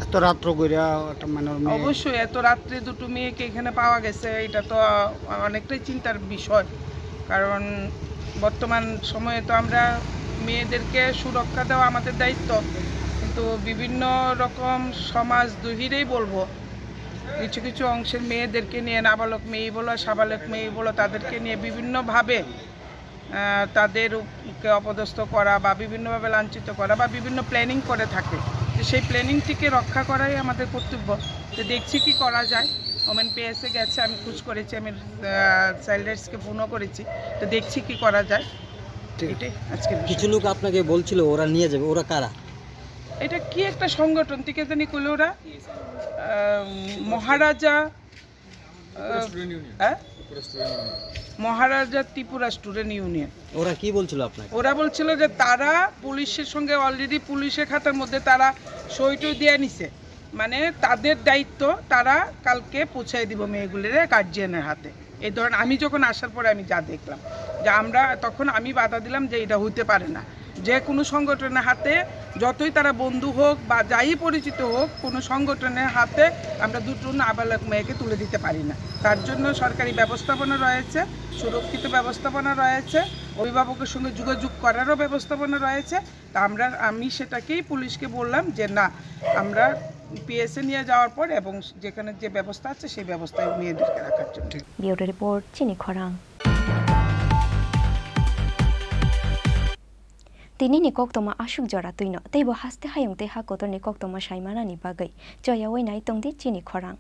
এত রাত্র কইরা একটা মাইনর মেয়ে। অবশ্যই এত রাত্রে দুটো মেয়েকে এখানে পাওয়া গেছে, এটা তো, আহ, অনেকটাই চিন্তার বিষয়। কারণ বর্তমান সময়ে তো আমরা মেয়েদেরকে সুরক্ষা দেওয়া আমাদের দায়িত্ব, কিন্তু বিভিন্ন রকম সমাজ দুহিরেই বলবো, কিছু কিছু অংশের মেয়েদেরকে নিয়ে, নাবালক মেয়ে বলো, সাবালক মেয়ে বলো, তাদেরকে নিয়ে বিভিন্নভাবে, আহ, তাদের উপ-, কে অপদস্থ করা বা বিভিন্নভাবে লাঞ্ছিত করা বা বিভিন্ন প্ল্যানিং করে থাকে। তো সেই প্ল্যানিংটিকে রক্ষা করাই আমাদের কর্তব্য। তো দেখছি কি করা যায়। ওমেন পি এস এ গেছে, আমি খোঁজ করেছি, আমি, আহ, চাইল্ড রাইটসকে ফোনও করেছি। তো দেখছি কি করা যায়। ঠিক আছে। এটাই আজকের বিষয়। কিছু লোক আপনাকে বলছিল ওরা নিয়ে যাবে, ওরা কারা? এটা কি একটা সংগঠন থেকে জানি কইলো ওরা, আহ, মহারাজা, আহ, হ্যাঁ? মহারাজা ত্রিপুরা স্টুডেন্ট ইউনিয়ন। ওরা কি বলছিল আপনাকে? ওরা বলছিল যে তারা পুলিশের সঙ্গে, অলরেডি পুলিশের খাতার মধ্যে তারা সই টই দিয়ে নিছে, মানে তাদের দায়িত্ব, তারা কালকে পৌঁছায় দিব মেয়েগুলিরে গার্জিয়ানের হাতে। এই ধরনের, আমি যখন আসার পরে আমি যা দেখলাম, যে আমরা, তখন আমি বাধা দিলাম যে এটা হইতে পারে না। যে কোনো সংগঠনের হাতে, যতই তারা বন্ধু হোক বা যাই পরিচিত হোক, কোনো সংগঠনের হাতে আমরা দুটো নাবালক মেয়েকে তুলে দিতে পারি না। তার জন্য সরকারি ব্যবস্থাপনা রয়েছে, সুরক্ষিত ব্যবস্থাপনা রয়েছে, অভিভাবকের সঙ্গে যোগাযোগ করারও ব্যবস্থাপনা রয়েছে। তা আমরা, আমি সেটাকেই পুলিশকে বললাম যে না, আমরা পিএসএ নিয়ে যাওয়ার পর এবং যেখানে যে ব্যবস্থা আছে সেই ব্যবস্থায় মেয়েদেরকে রাখার জন্য। Bureau report, Chini Khorang. Tinini koktoma aswk jora twino, teibo haste hayung tei ha kotorni koktoma saimanani bagwi choyaui nai tongdi Chini Khorang.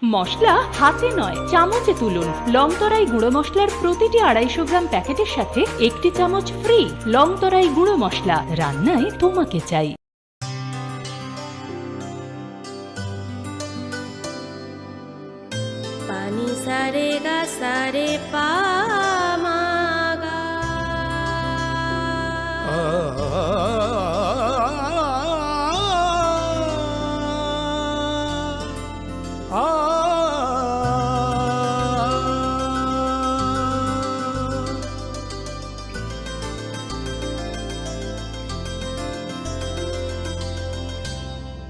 মশলা হাতে নয়, চামচে তুলুন। লং তরাই গুঁড়ো মশলার প্রতিটি আড়াইশো গ্রাম প্যাকেটের সাথে একটি চামচ ফ্রি। লং তরাই গুঁড়ো মশলা, রান্নায় তোমাকে চাই। Pani sare ga sare pa ma ga.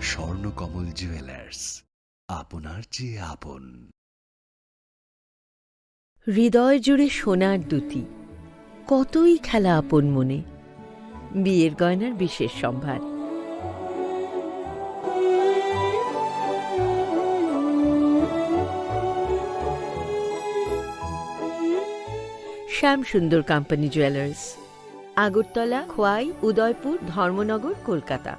Swarnakamal jewellers, আপনার চেয়ে আপন। হৃদয় জুড়ে সোনার দ্যুতি, কতই খেলা আপন মনে। বিয়ের গয়নার বিশেষ সম্ভার। শ্যাম সুন্দর কোম্পানি জুয়েলার্স, আগরতলা, খোয়াই, উদয়পুর, ধর্মনগর, কলকাতা।